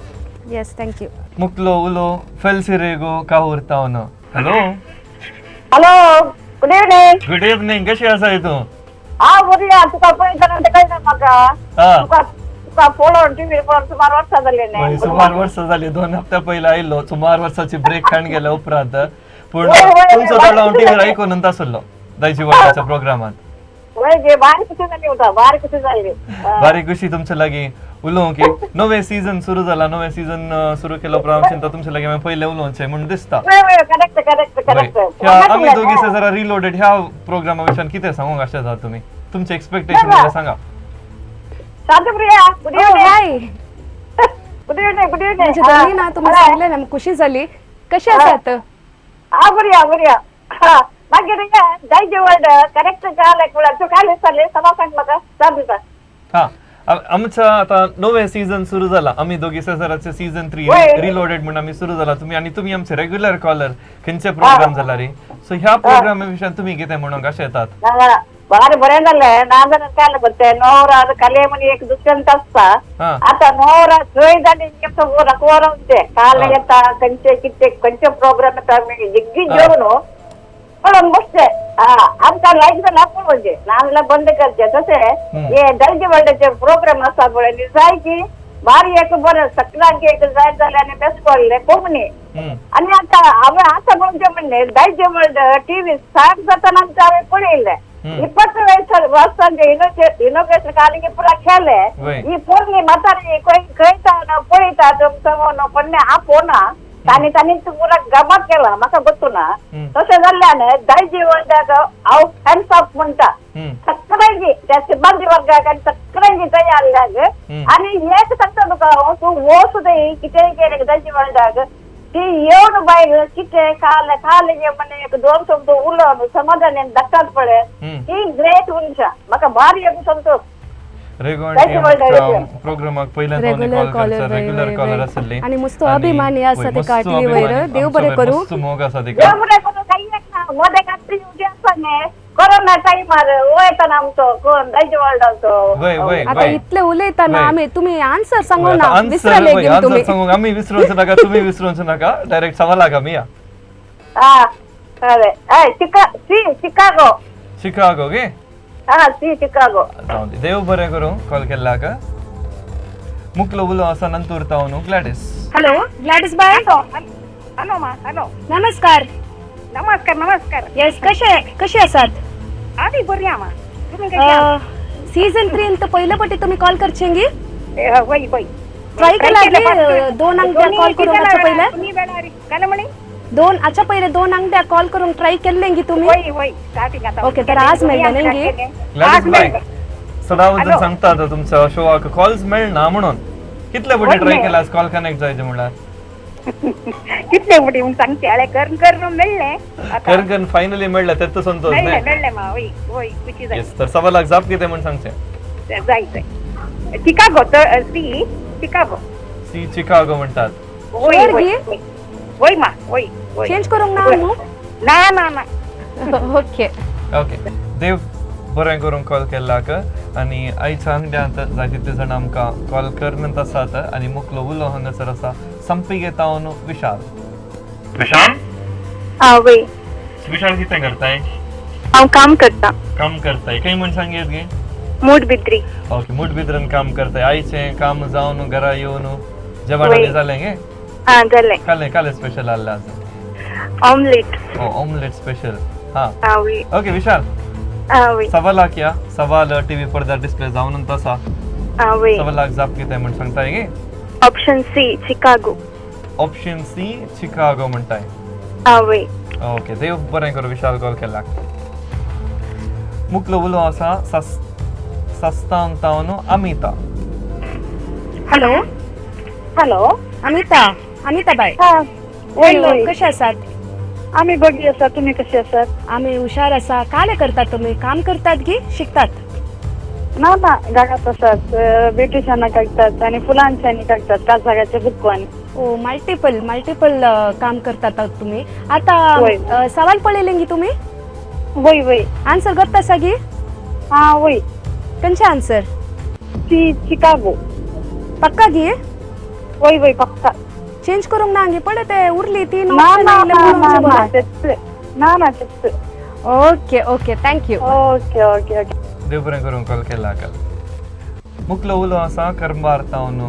Yes, thank you. मुकलो उलो फेल्सी Rego काहूर तावन. Hello hello, good evening. Good evening, कशी आसाय तूं? हांव बरी आहा. तुका पळयतना तें कळना म्हाका. तुका तुका पळोवन टीव्हीर पळोवन सुमार वर्सां जाली न्ही. सुमार वर्सां जाली, 2 हप्त्या पयलीं आयिल्लो, सुमार वर्साची ब्रेक खाण गेल्या उपरांत. पूण तुमचो ताळो हांव टीव्हीर आयकून आसलो दायजी वर्ल्डाच्या प्रोग्रामात. वय गे, बारीक खुशी जाली उता, बारीक खुशी जाली. बारीक खुशी तुमच्या लागीं उलोवंक की नवें सीझन सुरू जाला. नवें सीझन सुरू केलो उपरांत हांव चिंता तुमच्या लागीं हांवें पयलें उलोवचें म्हूण दिसता. Correct correct correct. ह्या आमी दोगी जरा रिलोडेड ह्या प्रोग्रामा विशयान कितें सांगूंक आशें जाता तुमी? तुमचें एक्सपेक्टेशन कितें सांगा. Shantipriya, good evening. Hi, good evening. Good evening. म्हणजे दोन्ही ना तुमी सांगलें ना, खुशी जाली. कशें आसात? हांव बरी हांव बरी. मागीर दायजी वर्ल्ड करेक्ट जालें तूं काय दिसतालें समा सांग म्हाका, जाप दिता. हां, आमच्या आतां नवें सीझन सुरू जाला, आमी दोगी सेजाराचे सीझन 3 रिलोडेड म्हूण आमी सुरू जाला. तुमी आनी तुमी आमचे रेग्युलर कॉलर, खंयचे प्रोग्राम जाला रे, सो ह्या प्रोग्रामा विशयान तुमी कितें म्हणूंक अशें येतात? बारी बरें जालें. नाजाल्यार काय जालें, नवरा कले म्हण एक दुसऱ्यांत आसता. आतां नवरा थंय जाली रकवरांचे काल येता, खंयचे कितें खंयचे प्रोग्राम येता जिग्गी जेवन पळोवन बसचे. आमकां लायक जाल्यार पळोवचें, नाजाल्यार बंद करचें. तशें हे दायजी वर्ल्डाचे प्रोग्राम आसा पळय न्ही, जाय की बारी एक बरें सगळ्यांक एक जाय जाल्यार आनी बेस्ट पडलें कोंकणी. आनी आतां हांवें आतां पळोवचें म्हणलें दायजी वर्ल्ड टीव्ही स्टार्ट जातना आमचें हांवें पळयलें. 20 वर्सांचे इनोग्रेशन कालिंग पुरा केलें. ही पोरणी म्हातारी खंय खंयता पळयता तुमचो पण आपोवना तांणी तांणी पुरा गमत केला, म्हाका गोत्तू ना. तशें जाल्ल्यान दायजी वर्ल्डाक हांव हॅन्ड्स ऑफ म्हणटा सगळ्यांची, त्या सिब्बंदी वर्गाक आनी सगळ्यांची तयार जाल्याक. आनी एक सांगता तुका हांव, तूं वो सुद्दां कितेंय केलें दायजी वर्ल्डाक ती येवन बायल कितें काल काल म्हण एक दोन शब्द उलोवन समाधान धाडटात पळय, ती ग्रेट मनशां. म्हाका भारी एक संतोश. प्रोग्रामाक पहिल्यांदा कॉल करता, रेग्युलर कॉलर आसले आनी मस्त अभिमानी आसा तेका टीव्ही वयर. देव बरें करूं, मस्त मोग आसा तेका. देव बरें करूं. काही एक ना मदें कात्री येवची आसता न्ही कोरोना टायमार वयताना आमचो कोण दायजी वर्ल्डाचो. आतां इतले उलयतना आमी तुमी आन्सर सांगू ना, विसरले आन्सर सांगू आमी, विसरूंक नाका, तुमी विसरूंक नाका, डायरेक्ट सवालाक आमी या. हां हय, शिकागो. शिकागो गे? हां, सी शिकागो. जावं दी, देव बरें करूं कॉल केल्ल्याक. मुकलो उलो आसा नंतर तावन ग्लॅडीस. हॅलो ग्लॅडीस बाय. हॅलो मा, हॅलो. नमस्कार. नमस्कार नमस्कार. येस, कशे कशे आसात? आमी बरी आहा. तुमी कशी आहात? सीझन 3 त पयले पटी तुमी कॉल करचेंगी? वय वय. ट्राय केला गे दोन अंगड्या कॉल करूंक आच्या पयले? तुमी वेळार काय म्हणी? दोन आच्या पयले दोन अंगड्या कॉल करूंक ट्राय केल्लें गी तुमी? वय वय, स्टार्टिंग आतां. ओके, तर आज मेळ्ळें न्ही गी? ग्लॅडीस बाय, सदावजन सांगता आतां तुमच्या शोवाक कॉल्स मेळना म्हणून. कितले पटी ट्राय केला आज कॉल कनेक्ट जायचे म्हणल्यार? कितले पटी म्हूण सांगचे, हांवें करून करून मेळ्ळें. करून करून फायनली मेळ्ळें, तेच संतोष न्ही? मेळ्ळें मा, वय वय, खुशी जाली. येस, तर सवालाक जाप कितें म्हूण सांगचें? जाय जाय. Chicago, C Chicago. C Chicago म्हणटात. वय वय वय मा, वय वय. चेंज करूंक ना मू? ना ना ना. ओके ओके, देव बरें करूंक कॉल केल्ल्याक. आनी आयच्या आंगड्यांत जाय तितले जाणां आमकां कॉल करनत आसात आनी मुकलो उलो हांगासर आसा संपी घेता विशाल. विशाल? वय. विशाल कितें करताय? हांव काम करता. काम करताय. खंय म्हण सांगयत गे? मूडबिद्री. ओके, मूडबिद्रीन काम करताय. आयचें काम जावन घरा येवन जेवण आनी जालें गे? आं जालें. कालें कालें स्पेशल आहलें आज? ऑमलेट. ओ ऑमलेट स्पेशल. हां वय. ओके विशाल, वय. सवालाक या सवाल टीव्ही पडद्यार डिस्प्ले जावन आसा. वय. सवालाक जाप कितें म्हण सांगताय गे? Option C Chicago. Option C Chicago म्हणटाय. वय. ओके, देव बरें करूं विशाल कॉल केला. मुकलो उलो आसा सस्तान तावन अमिता. हॅलो. हॅलो. अमिता, अमिता बाय. वय. कशे आसात? आमी बरी आसा, तुमी कशी आसात? आमी हुशार आसा. काले करतात तुमी? काम करतात की शिकतात? ना ना, घरात आसात. ब्युटिशियना काडटात आनी फुलांच्यानी काडटात, कासागाचे बुकवान. ओ मल्टिपल मल्टिपल काम करतात तुमी. आतां सवाल पळयलें गी तुमी? वय वय. आन्सर करता आसा गी? आं वय. खंयचें आन्सर? C Chicago. पक्का गी? वय वय पक्का. चेंज करूंक ना गी? पळय ते उरली तीन. ना ना ना ना ना. Okay okay, thank you. Okay okay okay. देव बरें करूंक कॉल केला. मुकलो उलो आसा करंबार तावन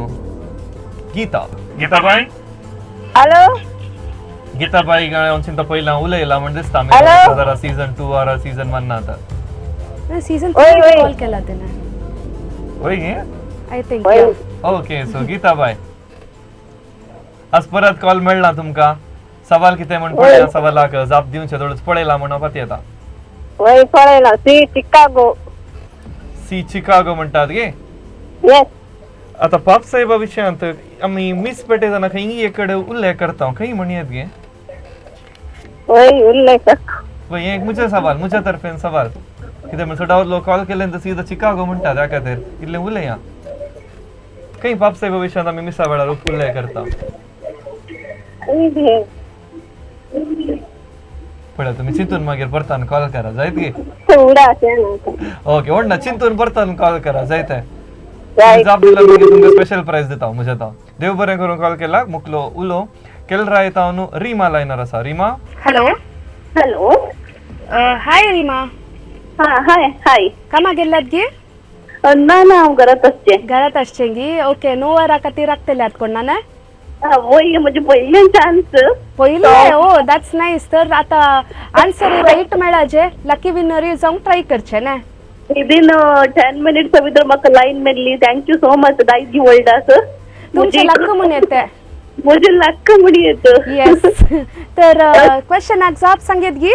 गीता. गीताबाय? हॅलो. गीताबाई हांव चिंता पयलीं उलयला म्हण दिसता आमी सीझन 2 आर सीझन 1 आतां. सीझन 3 कॉल केला तेणे. वय गे? I think. Okay, so Gitabai आज परत कॉल मेळ्ळा तुमकां. सवाल कितें म्हण पळयला, सवालाक जाप दिवचे थोडोच पळयला म्हण हांव येता. वय पळयला. C Chicago. सी चिकागो म्हणटात गे? येस. आतां पाप साहेबा विशयांत आमी मिस पेटे जाणा खंय एक कडेन उल्लेख करता, खंय म्हणयेत गे? वय उल्लेख. वय, हें एक म्हजें सवाल, म्हज्या तर्फेन सवाल. कितें म्हण सदां लोक कॉल केले सीधा चिकागो म्हणटा, त्या खातीर इल्लें उलया. खंय पाप साहेबा विशयांत आमी मिसा वेळार उल्लेख करता? पळय तुमी चिंतून मागीर परतान कॉल करा जायत गे? ओके, ओडना चिंतून परतान कॉल करा जायत. जाप दिला मागीर तुमकां स्पेशल प्रायज दिता म्हज्या ताव. देव बरें करूं कॉल केला. मुकलो उलो केलरा येता रीमा लायनर आसा. रीमा? हॅलो. हॅलो. हाय रीमा. हाय हाय. कामा गेल्लात गे? ना ना, हांव घरात आसचें. घरात आसचें गी? ओके, 9 वरां खातीर राखतल्यात कोण ना? वय, म्हजें पयलें चान्स. पयलें? ओ that's nice. तर आतां आन्सर रायट मेळ्ळा जे लकी विनर जावंक ट्राय करचें न्ही. विदिन 10 मिनिट्स भितर म्हाका लायन मेळ्ळी. Thank you so much दायजी वर्ल्डाक. तुमचें लक्क म्हूण येता. म्हजें लक्क म्हूण येता. येस. तर क्वेश्चनाक जाप सांगेत गी?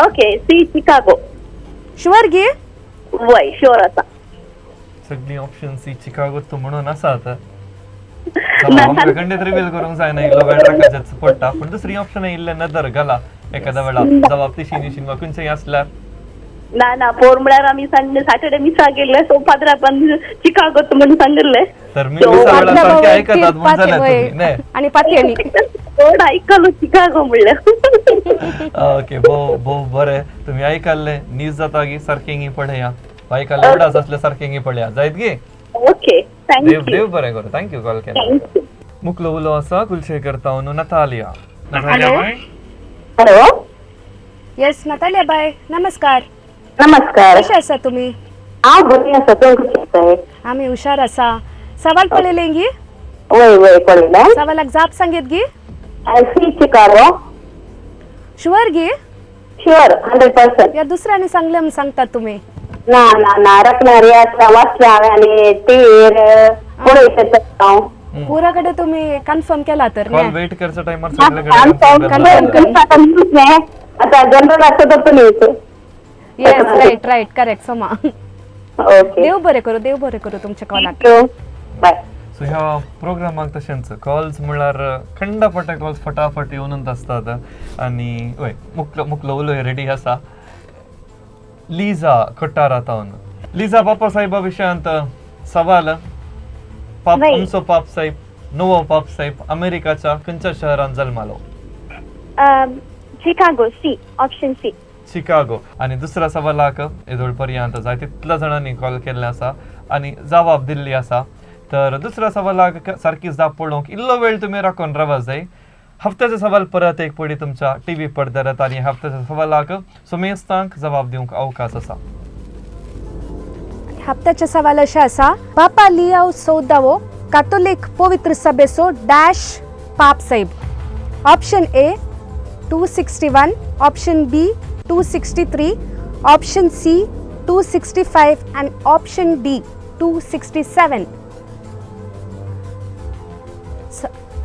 Okay, C Chicago. शुअर गी? वय, शुअर आसा. सगळीं ऑप्शन सी चिकागो तूं म्हणून आसात. खंडीत रिवील करूंक जायना, इल्लो वेळ राखाचेच पडटा. पूण दुसरी ऑप्शन इल्लें नदर घाला एखाद्या वेळा जबाब तिशी निशीन वा खंयचेय आसल्यार. ना ना, पोर म्हळ्यार आमी संडे सॅटर्डे मिसा गेल्ले, सो पाद्रा पण चिकागो म्हणून सांगिल्ले. तर मी मिसा वेळार सारकें आयकतात म्हूण जालें तुमी न्ही? आनी पातयेनी चड आयकलो चिकागो म्हणल्यार. ओके, भोव भोव बरें तुमी आयकल्लें. नीज जाता गी सारकें पळया, आयकल्लें उडास आसलें सारकें पळया जायत गे? ओके, देव देव बरें करूं. Thank you call केला. मुकलो उलो आसा कुलशेखर तावन नतालिया. हॅलो. हॅलो. येस नतालिया बाय, नमस्कार. नमस्कार. कशे आसा तुमी? हांव बरी आसा, तुमी कशी आसाय? आमी हुशार आसा. सवाल पळयलें गी? वय वय पळयलें. सवालाक जाप सांगेत गी? C Chicago. शुअर गी? शुअर, 100%. या दुसऱ्यांनी सांगलें म्हूण सांगतात तुमी? ना ना ना, रत्नारी आसा वाचलें हांवें आनी टीव्हीर पळयता हांव. पुरा कडेन तुमी कन्फर्म केला तर? कॉल वेट करच्या टायमार सगळे कडेन कन्फर्म. आतां जनरल आसा तर तुमी. येस, रायट रायट, करेक्ट सोमा. ओके, देव बरें करूं, देव बरें करूं तुमच्या कॉलाक. बाय. सो ह्या प्रोग्रामाक तशेंच कॉल्स म्हणल्यार खंडापट कॉल्स फटाफट येवनूच आसतात. आनी वय मुकलो मुकलो उलोय रेडी आसा. लिजा कोट्टारा तावन. लिजा, बापा साहेबा विशयांत सवाल. पाप आमचो पाप साहेब, नवो पाप साहेब अमेरिकाच्या खंयच्या शहरांत जल्मालो? Chicago. C, option C. Chicago. आनी दुसऱ्या सवालाक येदोळ पर्यंत जाय तितल्या जाणांनी कॉल केल्ले आसा आनी जबाब दिल्ली आसा. तर दुसऱ्या सवालाक सारकी जाप पळोवंक इल्लो वेळ तुमी राखून रावा जाय. हफ्त्याचो सवाल परत एक पयलीं तुमच्या टीव्ही पडद्यार येता आनी हफ्त्याच्या सवालाक सुमेस्तांक जबाब दिवंक अवकाश आसा. हप्त्याचे सवाल अशें आसा, पापा लियाव चवदावो कातोलीक पवित्र सभेचो डॅश पाप साहेब. Option A 261, option B 263, option C 265 and option D 267.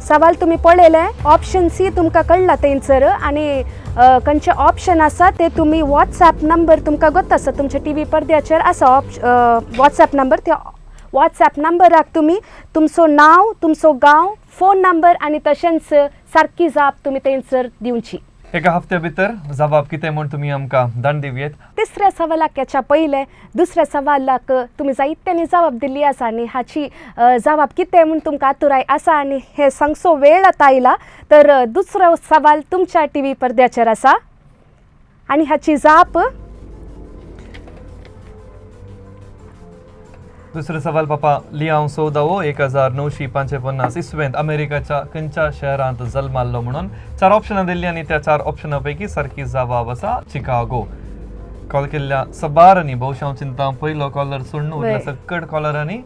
सवाल तुमी पळयले, ऑप्शन सी तुमकां कळ्ळा थंयसर आनी खंयचे ऑप्शन आसा ते तुमी वॉट्सएप नंबर तुमकां गोत आसा, तुमच्या टी व्ही पडद्याचेर आसा वॉट्सएप नंबर. त्या वॉट्सएप नंबराक तुमी तुमचो नांव, तुमचो गांव, फोन नंबर आनी तशेंच सारकी जाप तुमी थंयसर दिवची. एका हफ्त्या भितर जबाब कितें म्हूण तुमी आमकां दान दिवयेत. तिसऱ्या सवालाक हेच्या पयलें दुसऱ्या सवालाक तुमी जायत्यांनी जबाब दिल्ली आसा आनी हाची जबाब कितें म्हूण तुमकां आतुराय आसा आनी हे सांगचो वेळ आतां आयला. तर दुसरो सवाल तुमच्या टी व्ही पडद्याचेर आसा आनी हाची जाप दुसरो सवाल पापा लियांव चवदावो 1955 इसवेंत अमेरिकाच्या खंयच्या शहरांत जल्माल्लो म्हणून चार ऑप्शनां दिल्ली आनी त्या चार ऑप्शनां पैकी सारकी जबाब आसा चिकागो. कॉल केल्ल्या सबारांनी भोवशा हांव चिंता पयलो कॉलर सोडून उरल्या सकट कॉलरांनी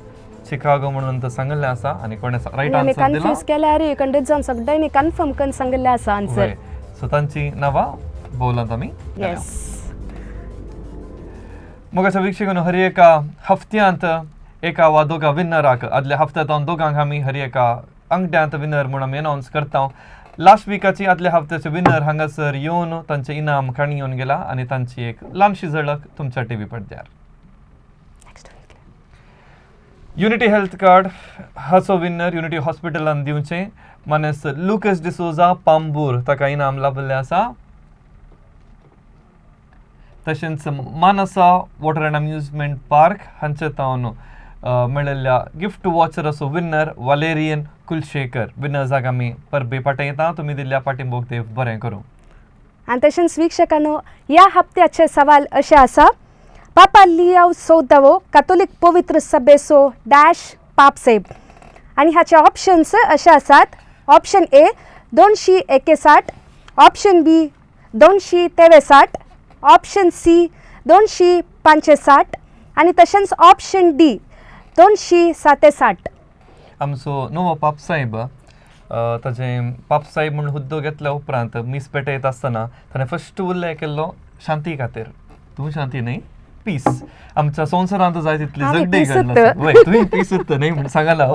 चिकागो म्हणून तो सांगिल्लें आसा आनी कोणें रायट आमी आन्सर दिला. कन्फ्यूज केल्यार खंडीत जावन सगळ्यांनी कन्फर्म करून सांगिल्लें आसा आन्सर. सो तांची नांवां बोलांत आमी. येस. मोगाच्या वीक्षकांनो, हर एका हफ्त्यांत एका वा दोगा विनराक आदल्या हफ्त्यांत दोगांक आमी हर एका अंगड्यांत विनर म्हूण आमी अनावन्स करता. लास्ट विकाची आदल्या हफ्त्याचे विनर हांगासर येवन तांचे इनाम काणी येवन गेला आनी तांची एक ल्हानशी झलक तुमच्या टीव्ही पडद्यार. युनिटी हेल्थ कार्ड हाचो विनर युनिटी हॉस्पिटलान दिवचें मानेस लुकस डिसोजा पांबूर ताका इनाम लाभिल्लें आसा. तशेंच Manasa water and amusement park हांचे तावन मेळिल्ल्या गिफ्ट वॉचर असो विनर वालेरियन कुलशेखर. विनर्साक आमी परबे पाठयता. तुमी दिल्ल्या पाठिंबोक देव बरें करूं. आनी तशेंच वीक्षकांनो, ह्या हप्त्याचे सवाल अशें आसा, पापा लियाव चवदावो कातोलीक पवित्र सभेचो डॅश पाप साहेब आनी हाचे ऑप्शन्स अशे आसात. Option A 261, option B 263, option C 265 आनी तशेंच ऑप्शन डी 267. आमचो नवो पापसाहेब ताजें पापसाहेब म्हूण हुद्दो घेतल्या उपरांत मीस पेटयता आसतना ताणें फस्ट उल्लेख केल्लो शांती खातीर. तूं शांती न्ही, पीस. आमच्या संवसारांत जाय तितली झगडी घडला. तुवें पीस न्ही म्हूण सांगला.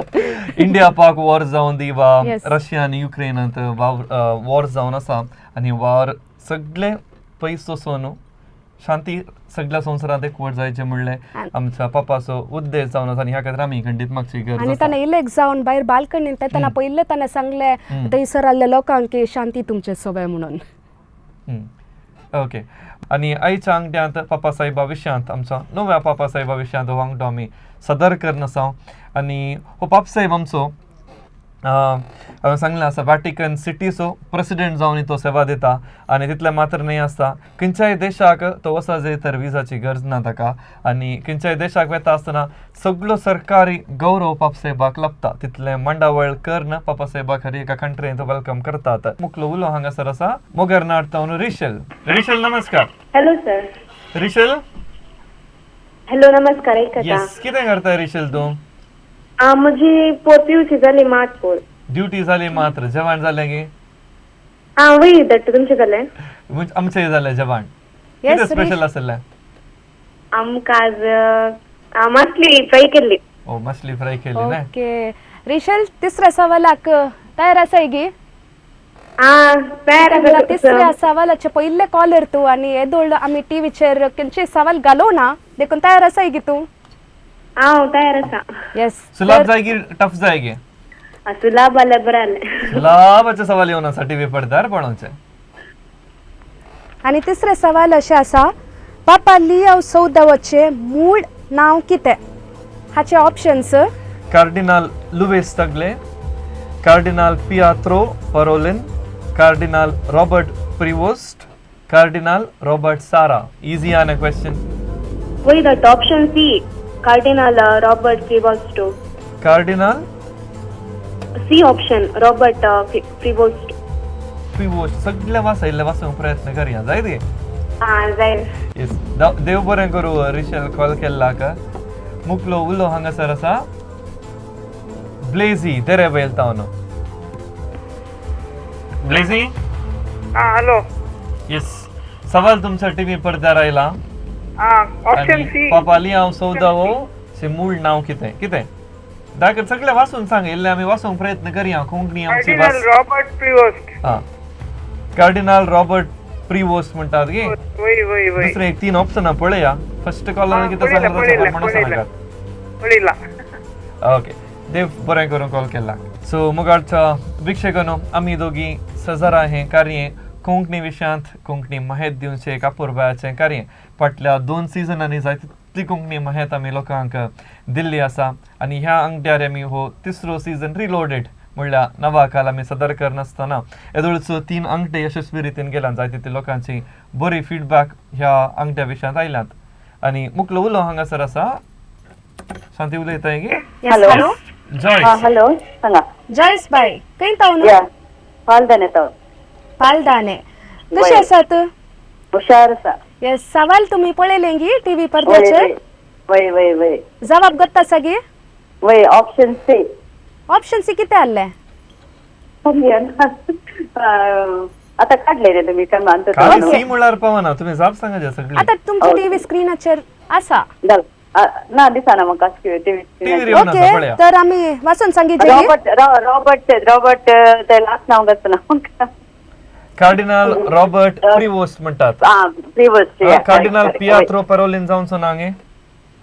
इंडिया पाक वॉर जावन दी वा रशिया आनी युक्रेनांत वॉर जावन आसा आनी वॉर सगळे पयस वचून शांती सगळ्या संवसारांत एकवट जायचें म्हणलें आमच्या पापाचो उद्देश जावन आसा आनी ह्या खातीर आमी खंडीत मागची गरज आनी ताणें इलेक्ट जावन भायर बाल्कनीन तेन्ना पयलें ताणें सांगलें थंयसर आसल्या लोकांक की शांती तुमचे सोबे म्हणून. ओके. आनी आयच्या आंगड्यांत पापा साहेबा विशयांत आमच्या नव्या पापा साहेबा विशयांत हो आंगडो आमी सदर करन आसा. आनी हो पापसाहेब आमचो हांवें सांगलें आसा वॅटिकन सिटीचो प्रेसिडेंट जावन तो सेवा दिता आनी तितलें मात्र न्हय आसता खंयच्याय देशाक तो वचत जाय तर विजाची गरज ना ताका आनी खंयच्याय देशाक वता आसतना सगळो सरकारी गौरव पापसाहेबाक लाभता. तितलें मांडावळ करून पापासाहेबाक हर एका कंट्रींत welcome करतात. मुखलो उलो हांगासर आसा मोगरनाड तावन रिशल. रिशल नमस्कार. Hello sir. रिशल. हॅलो नमस्कार. येस, कितें करता रिशल तूं? म्हजी पोर पिवची जाली मात पोर ड्युटी जाली मात्र. जेवण जालें गी? आं वय धाडटा. तुमचें जालें? आमचें जालें जेवण. कितें स्पेशल आसलें? आमकां आज मासली फ्राय केल्ली. ओ मासली फ्राय केली न्ही. ओके रिशल, तिसऱ्या सवालाक तयार आसाय गी? आं तयार आसा. तिसऱ्या सवालाचे पयले कॉलर तूं आनी येदोळ आमी टीव्हीचेर खंयचे सवाल घालोना देखून तयार आसाय गी तूं? हांव तयार आसा. येस. सुलाभ जाय टफ जाय गे? सुलाभ आल्यार बरें जालें. सुलाभाचे सवाल येवन आसा टीव्ही पडद्यार पळोवचें. आनी तिसरें सवाल अशें आसा, पापा लियाव चवदावाचें मूळ नांव कितें? हाचे options cardinal Luis Tagle, cardinal Pietro Parolin, cardinal Robert Prevost Cardinal Robert Sarah. Easy आने क्वेश्चन. वय that option C Cardinal Robert Prevost. Cardinal C option Robert Prevost. Prevost. सगळे वाचा इल्ले वाचूंक प्रयत्न करया जाय रे. आं जाय. येस, देव बरें करूं रिशल कॉल केल्ला का. मुकलो उलो हांगासर आसा ब्लेजी देरे बैल तावन. ब्लेजी. हॅलो. येस, सवाल तुमच्या टीव्ही पडद्यार आयला. Option C. पापाली हांव सोदावो से मूळ नाव कितें कितें दाखय सगळे वाचून सांग इल्ले आमी वाचूंक प्रयत्न करया. कोंकणी आमची कार्डिनल रॉबर्ट प्रिवोस्ट. हा, कार्डिनल रॉबर्ट प्रिवोस्ट म्हणटात गे. वय वय वय. दुसरे एक तीन ऑप्शनां पळया. फर्स्ट कॉलर कितें सांगता म्हणून सांगात. पळयला. ओके, देव बरें करून कॉल केला. सो मुगाडच्या वीक्षकांनो, आमी दोगी सजरा हें कार्य कोंकणी विशयांत कोंकणी माहेत दिवचें एक अपुरबायाचें कार्य फाटल्या 2 सिजनांनी जाय तितली कोंकणी माहेत आमी लोकांक दिल्ली आसा. आनी ह्या अंगड्यार आमी हो तिसरो सिजन रिलोडेड म्हणल्यार नवा काल आमी सदर करनासतना येदोळचो 3 अंगठे यशस्वी रितीन गेल्यान. जाय तितली लोकांची बरी फिडबॅक ह्या अंगठ्या विशयांत आयल्यात. आनी मुकलो उलो हांगासर आसा. शांती उलयताय गे. हॅलो. जॉयस. हॅलो, सांगा. जॉयस बाय, खंय तावन? पालदाने तावन. पालदाने. कशें आसात? हुशार आसा. येस, सवाल तुमी पळयलें गी टीव्ही पडद्याचेर? वय वय वय. जवाब गोत्ता आसा गी? वय, ऑप्शन सी. ऑप्शन सी कितें आहलें? आता काडले रे तुमी. सी म्हळ्यार पावना तुमी जाप सांगाचे सगळी. आतां तुमच्या टीव्ही स्क्रिनाचेर आसा. ना दिसना म्हाका टीव्ही. ओके, तर आमी वाचून सांगितले. रॉबर्ट रॉबर्ट रॉबर्ट ते लास्ट नाव घातला म्हाका. कार्डिनल रॉबर्ट प्रिवोस्ट म्हणटात. प्रिवोस्ट. कार्डिनल पियात्रो परोलिन जावचो ना गे?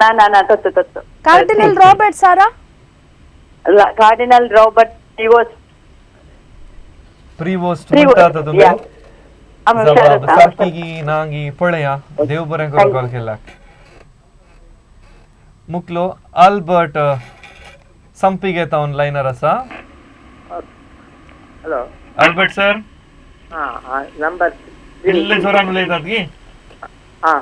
ना ना ना, तत्तो तत्तो. Cardinal Robert Sarah. Cardinal Robert Prevost. Prevost म्हणटात तुमी. सारकी गी ना गी पळया. देव बरें करून कॉल केला. मुकलो आल्बर्ट संपिगे तावन लायनर आसा. Hello Albert sir. Number इल्ले जोरान उलयतात गी? आं,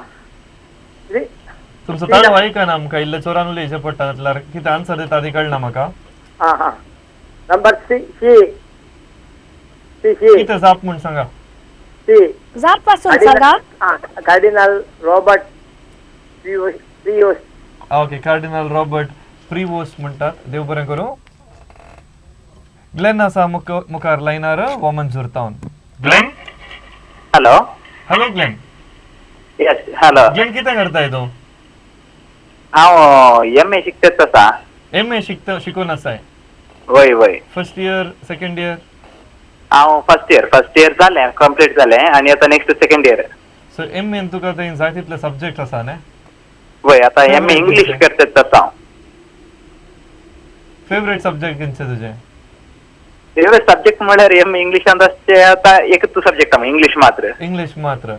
तुमचो ताळो आयकना आमकां, इल्ले जोरान उलयचें पडटा नाल्यार कितें आन्सर दिता ती कळना म्हाका. आं हां, number C C C C. कितें जाप म्हूण सांगा. सी जाप पासून सांगा. Cardinal Robert Prevost. Okay, Cardinal Robert Prevost म्हणटात. देव बरें करूं. ग्लेन आसा मुखार लायनार वामनजूर तावन. Glenn. Hello. Hello Glenn. Yes, hello Glenn, कितें करताय तूं? हांव एम ए शिकतात आसा. एम ए शिकून आसाय? वय वय. First year second year? हांव फर्स्ट इयर. फर्स्ट इयर जालें, कंप्लीट जालें आनी आतां next second year. So M N तुका थंय जाय तितले सब्जेक्ट आसा न्ही? वय, आतां एम ए इंग्लीश करतात आसा हांव. फेवरेट सब्जेक्ट खंयचे तुजें? फेवरेट सब्जेक्ट म्हळ्यार एम ए इंग्लिशांत आसचे आतां एकच सब्जेक्ट आहा, इंग्लीश मात्र. इंग्लीश मात्र.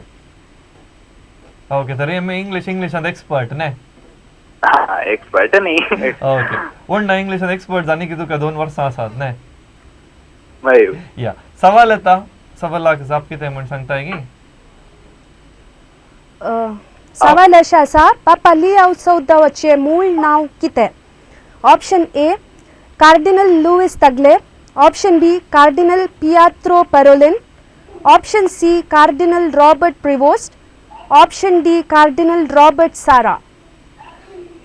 ओके, तर एम ए इंग्लीश इंग्लिशांत एक्सपर्ट न्ही? हां, एक्सपर्ट न्ही. ओके, व्हडना इंग्लिशांत एक्सपर्ट जाणी की तुका 2 वर्सां आसात न्ही? वय. या सवाल येता, सवालाक जाप कितें म्हूण सांगताय गी? सवाल अशें आसा, पापा लियाव चौदावाचें मूळ नांव कितें? Option A Cardinal Luis Tagle, option B Cardinal Pietro Parolin, option C Cardinal Robert Prevost, option D Cardinal Robert Sarah.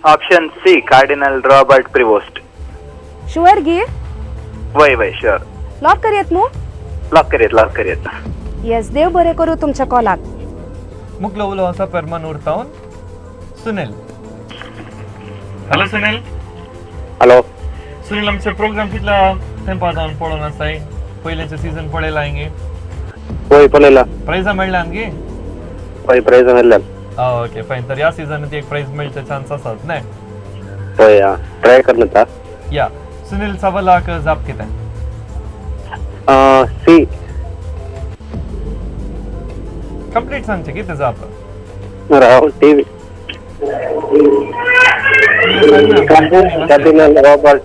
Option C Cardinal Robert Prevost. Sure गी? वय वय, शुअर. लॉक करयत मू? लॉक करयत, लॉक करयत. येस, देव बरें करूं तुमच्या कॉलाक. मुकलो उलो आसा पेरमानूर तावन Sunil. Hello Sunil. Hello Sunil, आमचे प्रोग्राम कितला तेंपा जावन पळोवन आसाय? पयलेचे सीजन पळयला गे? वय पळयला. प्रायजां मेळ्ळ्यान गे? वय, प्रायजां मेळ्ळ्यान. ओके फायन, तर ह्या सीजन एक प्रायज मेळचे चान्स आसात न्ही? वय, ट्राय करता. या सुनील, सवालाक जाप कितें? सी. कंप्लीट सांगचें कितें जाप? राव TV. Cardinal Robert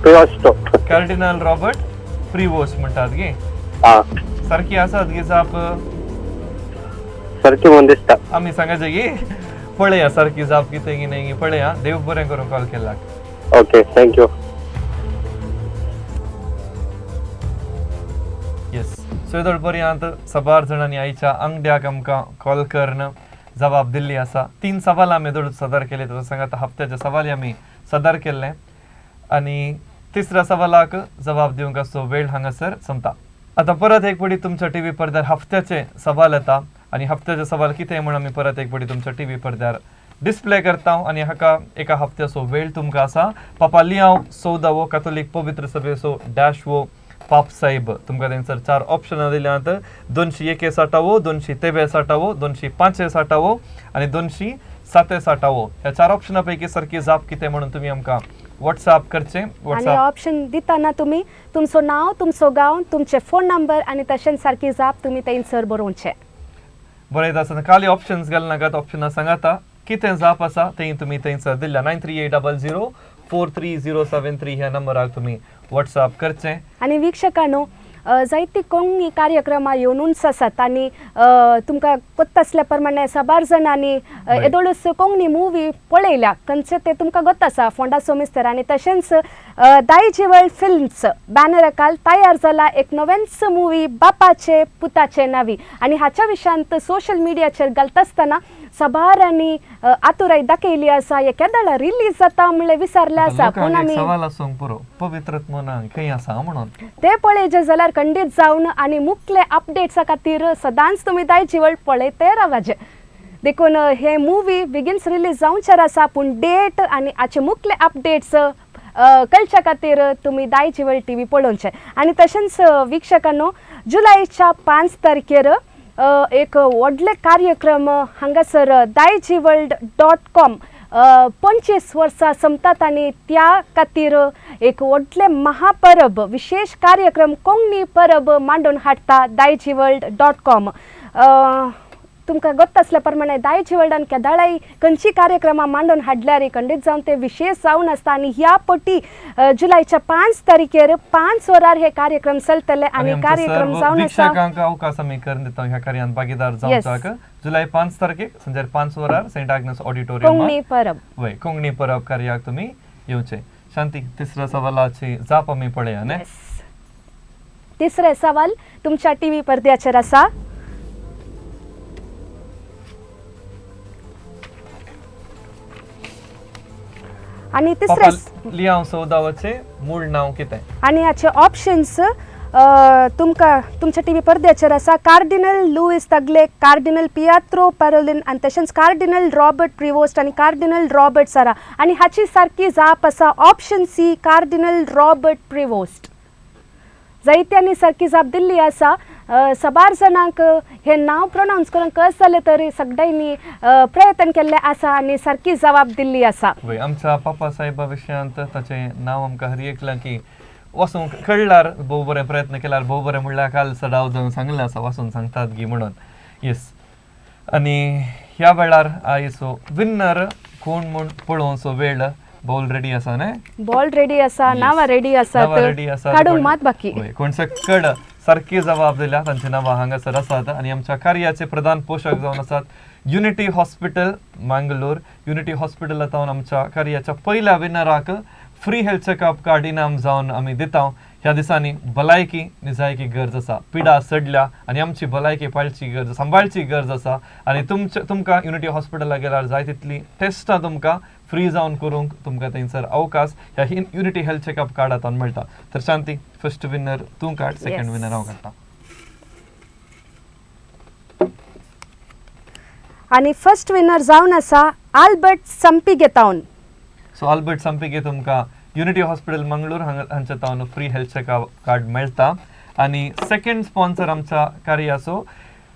Prevost. Cardinal Robert Prevost म्हणटात गे? आं. सारकी आसात गे जाप? सारकी म्हूण दिसता. आमी सांगाचे की पळया सारकी जाप कितें की न्ही पळया. देव बरें करूं कॉल केला. Okay, thank you. Yes, so येदोळ पर्यंत सबार जाणांनी आयच्या आंगड्याक आमकां कॉल करून जबाब दिल्ली आसा. 3 सवाल आमी येदोळ सदर केले, ताचो सांगात हप्त्याचे सवाल आमी सदर केल्ले आनी तिसऱ्या सवालाक जबाब दिवंक आसचो वेळ हांगासर सोंपता. आतां परत एक पडी तुमच्या टी व्ही पडद्यार हप्त्याचे सवाल येता आनी हप्त्याचे सवाल कितें म्हूण आमी परत एक पडी तुमच्या टी व्ही पडद्यार डिस्प्ले करता आनी हाका एका हप्त्याचो वेळ तुमकां आसा. पापा लियांव 14वो कातोलीक पवित्र सभेचो डॅश वो पाप साहेब. तुमकां तेंसर 4 ऑप्शनां दिल्यांत. 261 263 265 आनी 267. ह्या 4 ऑप्शनां पैकी सारकी जाप कितें म्हणून तुमी आमकां व्हॉट्सअप करचें. आनी ऑप्शन दितना तुमी तुमचो नांव, तुमचो गांव, तुमचे फोन नंबर आनी तशेंच सारकी जाप तुमी थंयसर बरोवचें. बरयता आसतना खाली ऑप्शन्स घालनाकात, ऑप्शनां सांगाता कितें जाप आसा तें तुमी थंयसर दिल्या. 93800 43073 ह्या नंबराक तुमी व्हॉट्सअप करचें. आनी वीक्षकांनो, जायती कोंकणी कार्यक्रमां येवनूच आसात आनी तुमकां कोत्ता आसल्या प्रमाणे साबार जाणांनी येदोळूच कोंकणी मुवी पळयल्या, खंयचे ते तुमकां गोत आसा फोंडाचो मिस्तर. आनी तशेंच दायजिवळ फिल्म्स बॅनरा काल तयार जाला एक नवेंच मुवी बापाचे पुताचे नावी आनी हाच्या विशयांत सोशल मिडियाचेर घालता आसतना साबारांनी आतुराय दाखयली आसा. हे केदळा रिलीज जाता म्हणलें विचारलें आसा, पूण आमी सवाल आसूंक पुरो पवित्र मनान खंय आसा म्हणून ते पळयचे जाल्यार खंडीत जावन आनी मुखले अपडेट्सा खातीर सदांच तुमी दायजिवळ पळयते रावाचे. देखून हे मुवी बेगीनच रिलीज जावचेर आसा, पूण डेट आनी हाचे मुखले अपडेट्स कळच्या खातीर तुमी दायजिवळ टी व्ही पळोवचे. आनी तशेंच वीक्षकांनो, जुलयच्या 5 तारखेर एक व्हडले कार्यक्रम हांगासर daijiworld.com 25 वर्सां सोंपतात आनी त्या खातीर एक व्हडले महापरब विशेष कार्यक्रम कोंकणी परब मांडून हाडटा daijiworld.com. तुमकां गोत्त आसल्या प्रमाणे दायजिवर्ल्डान केदाळाय खंयची कार्यक्रमां मांडून हाडल्यार खंडीत जावन ते विशेष जावन आसता. आनी ह्या पटी जुलयच्या 5 तारखेर 5 वरार हे कार्यक्रम चलतले आनी कार्यक्रम जावन आसा. वीक्षकांक अवकाश आमी करून दिता ह्या कार्यान भागीदार जावच्याक. जुलय 5 तारखेक संजेर 5 वरार सेंट आग्नेस ऑडिटोरियम कोंकणी परब, वय कोंकणी परब कार्याक तुमी येवचे. शांती, तिसऱ्या सवालाची जाप आमी पळया न्ही. तिसरे सवाल तुमच्या टी व्ही पडद्याचेर आसा. आनी तिसरे लियांव 14वाचें मूळ नांव कितें आनी हाचे ऑप्शन्स तुमकां तुमच्या टी व्ही पडद्याचेर आसा. Cardinal Luis Tagle, cardinal Pietro Parolin आनी तशेंच कार्डिनल रॉबर्ट प्रिवोस्ट आनी कार्डिनल रॉबर्ट सारा. आनी हाची सारकी जाप आसा option C, cardinal Robert Prevost. जायत्यांनी सारकी जाप दिल्ली आसा. साबार जाणांक हें नांव प्रोनावन्स करूंक कस जालें तरी सगळ्यांनी प्रयत्न केल्ले आसा आनी सारकी जबाब दिल्ली आसा. आमच्या पापा साहेबा विशयांत ताचें नांव आमकां हर एकल्यां की वाचूंक कळ्ळार भोव बरें प्रयत्न केल्यार भोव बरें म्हणल्यार काल सदाव जावन सांगलें आसा वाचून सांगतात गी म्हणून. येस, आनी ह्या वेळार आयचो विन्नर कोण म्हूण पळोवचो वेळ बॉल रेडी आसा न्ही, बॉल रेडी आसा, नांवां रेडी आसा, काडूंक मात बाकी. कोण सकड सारकी जबाब दिल्या तांची नांवां हांगासर आसात. आनी आमच्या कार्याचे प्रधान पोशक जावन आसात युनिटी हॉस्पिटल मंगलोर. युनिटी हॉस्पिटला जावन आमच्या कार्याच्या पयल्या विनराक फ्री हेल्थ चेकअप कार्ड इनाम जावन आमी दिता. ह्या दिसांनी भलायकी निजायकी गरज आसा, पिडा सडल्या आनी आमची भलायकी पाळची गरज, सांबाळची गरज आसा. आनी तुमकां युनिटी हॉस्पिटलाक गेल्यार जाय तितली टेस्टां तुमकां फ्री जावन करूंक तुमकां थंयसर अवकाश ह्या युनिटी हेल्थ चेकअप कार्डांतल्यान मेळटा. तर शांती, फर्स्ट विनर तूं काड, सेकंड विनर हांव काडटा. आनी फर्स्ट विनर जावन आसा आल्बर्ट संपिगेतावन. सो आल्बर्ट संपिगे तुमकां युनिटी हॉस्पिटल मंगळूर हांच्या तावन फ्री हेल्थ चेकअप कार्ड मेळटा. आनी सेकंड स्पॉन्सर आमच्या कार्याचो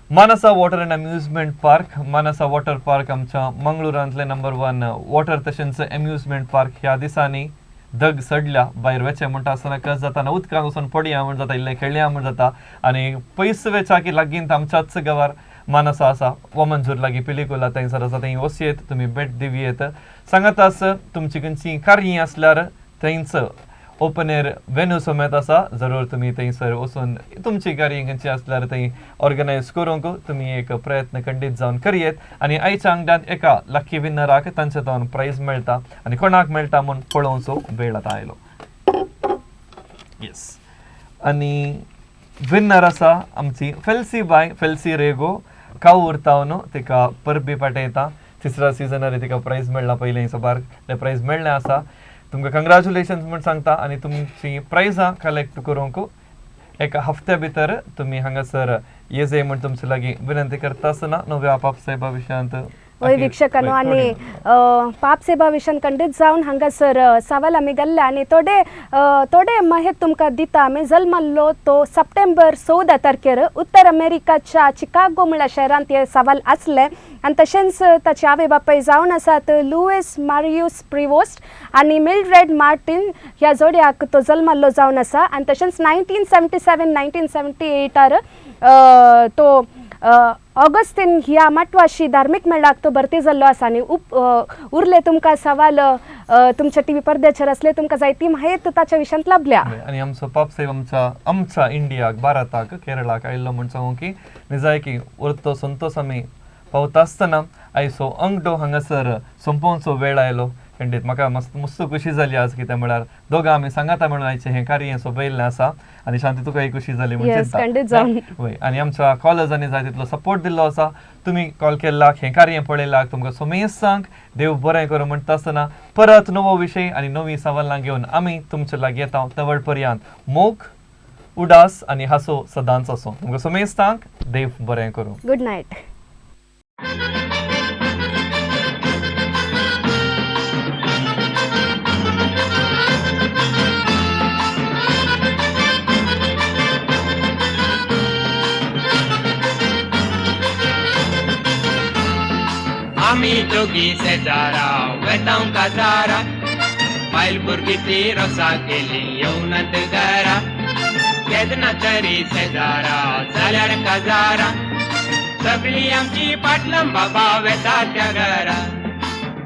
Manasa water and amusement park. Manasa water park आमच्या मंगळुरांतले नंबर 1 वॉटर तशेंच अम्युजमेंट पार्क. ह्या दिसांनी दग सडल्या भायर वेचें म्हणटा आसतना कस जाता ना, उदकांत वचून पडया म्हण जाता, इल्लें खेळया म्हण जाता. आनी पयस वेच्या की लागींत आमच्याच गांवार मानसा आसा, वमनजूर लागीं पिलिकुला थंयसर आसा, थंय वचयेत तुमी भेट दिवयेत. सांगात आस तुमची खंयची कार्य आसल्यार थंयच ओपन एअर वेन्यू समेत आसा. जरूर तुमी थंयसर वचून तुमची कार्य खंयची आसल्यार थंय ऑर्गनायज करूंक तुमी एक प्रयत्न खंडीत जावन करयेत. आनी आयच्या आंगडांत एका लकी विनराक तांचे तावन प्रायज मेळटा आनी कोणाक मेळटा म्हूण पळोवचो वेळ आतां आयलो. येस, आनी विनर आसा आमची फेल्सी बाय, फेल्सी रेगो कावूर तावन तिका परबी पाठयता. तिसऱ्या सिजनार तिका प्रायज मेळ्ळा, पयलीं सबार प्रायज मेळ्ळें आसा. तुमकां कंग्रेच्युलेशन्स म्हूण सांगता आनी तुमची प्रायजां कलेक्ट करूंक एका हफ्त्या भितर तुमी हांगासर येजे म्हूण तुमचे लागीं विनंती करता आसतना नव्या पाप साहेबा विशयांत. वय वीक्षकांनो, आनी पाप सेवा विशयान खंडीत जावन हांगासर सवाल आमी घाल्ले आनी थोडे थोडे माहिती तुमकां दिता. आमी जल्मल्लो तो सप्टेंबर 14 तारखेर उत्तर अमेरिकाच्या चिकागो म्हळ्या शहरांत हे सवाल आसले. आनी तशेंच ताचे आवय बापाय जावन आसात लुईस मारियूस प्रिवोस्ट आनी मिल्ड्रेड मार्टीन ह्या जोडयाक तो जल्मल्लो जावन आसा. आनी तशेंच 1977 1978 तो ऑगस्टीन ह्या माटवाशी धार्मीक मेळाक तो भरती जाल्लो आसा. आनी उरले तुमकां सवाल तुमच्या टी व्ही पडद्याचेर आसले, तुमकां जायती माहिती ताच्या विशयांत लाभल्या. आनी आमचो पाप साहेब आमच्या आमच्या इंडियाक, भारताक, केरळाक आयिल्लो म्हूण सांगू की निजायकी उरतो संतोष आमी पावता आसतना आयचो अंगडो हांगासर सोंपोवचो वेळ आयलो. खंडीत म्हाका मस्त मस्त खुशी जाली आज, कितें म्हळ्यार दोगां आमी सांगाता म्हणून आयचें हें कार्य सोंपयल्लें आसा. आनी शांती तुका खुशी जाली म्हूण चिंता. वय, आनी आमच्या कॉलर्सांनी जाय तितलो सपोर्ट दिल्लो आसा. तुमी कॉल केल्लाक, हें कार्य पळयलाक, तुमकां सोमेस्तांक देव बरें करूं म्हणटा आसतना परत नवो विशय आनी नवी सवालां घेवन आमी तुमचे लागीं येता. तवळ पर्यंत मोग, उडास आनी हांसो सदांच आसूं. तुमकां सोमेस्तांक देव बरें करूं. Good night. आमी दोगी शेजारा वेतांव काजारा, बायल भुरगीं ती रोसा केली येवनात घरा, केन्ना तरी शेजारा जाल्यार काजारा, सगळीं आमची पाटलां बाबा वेता त्या घरा.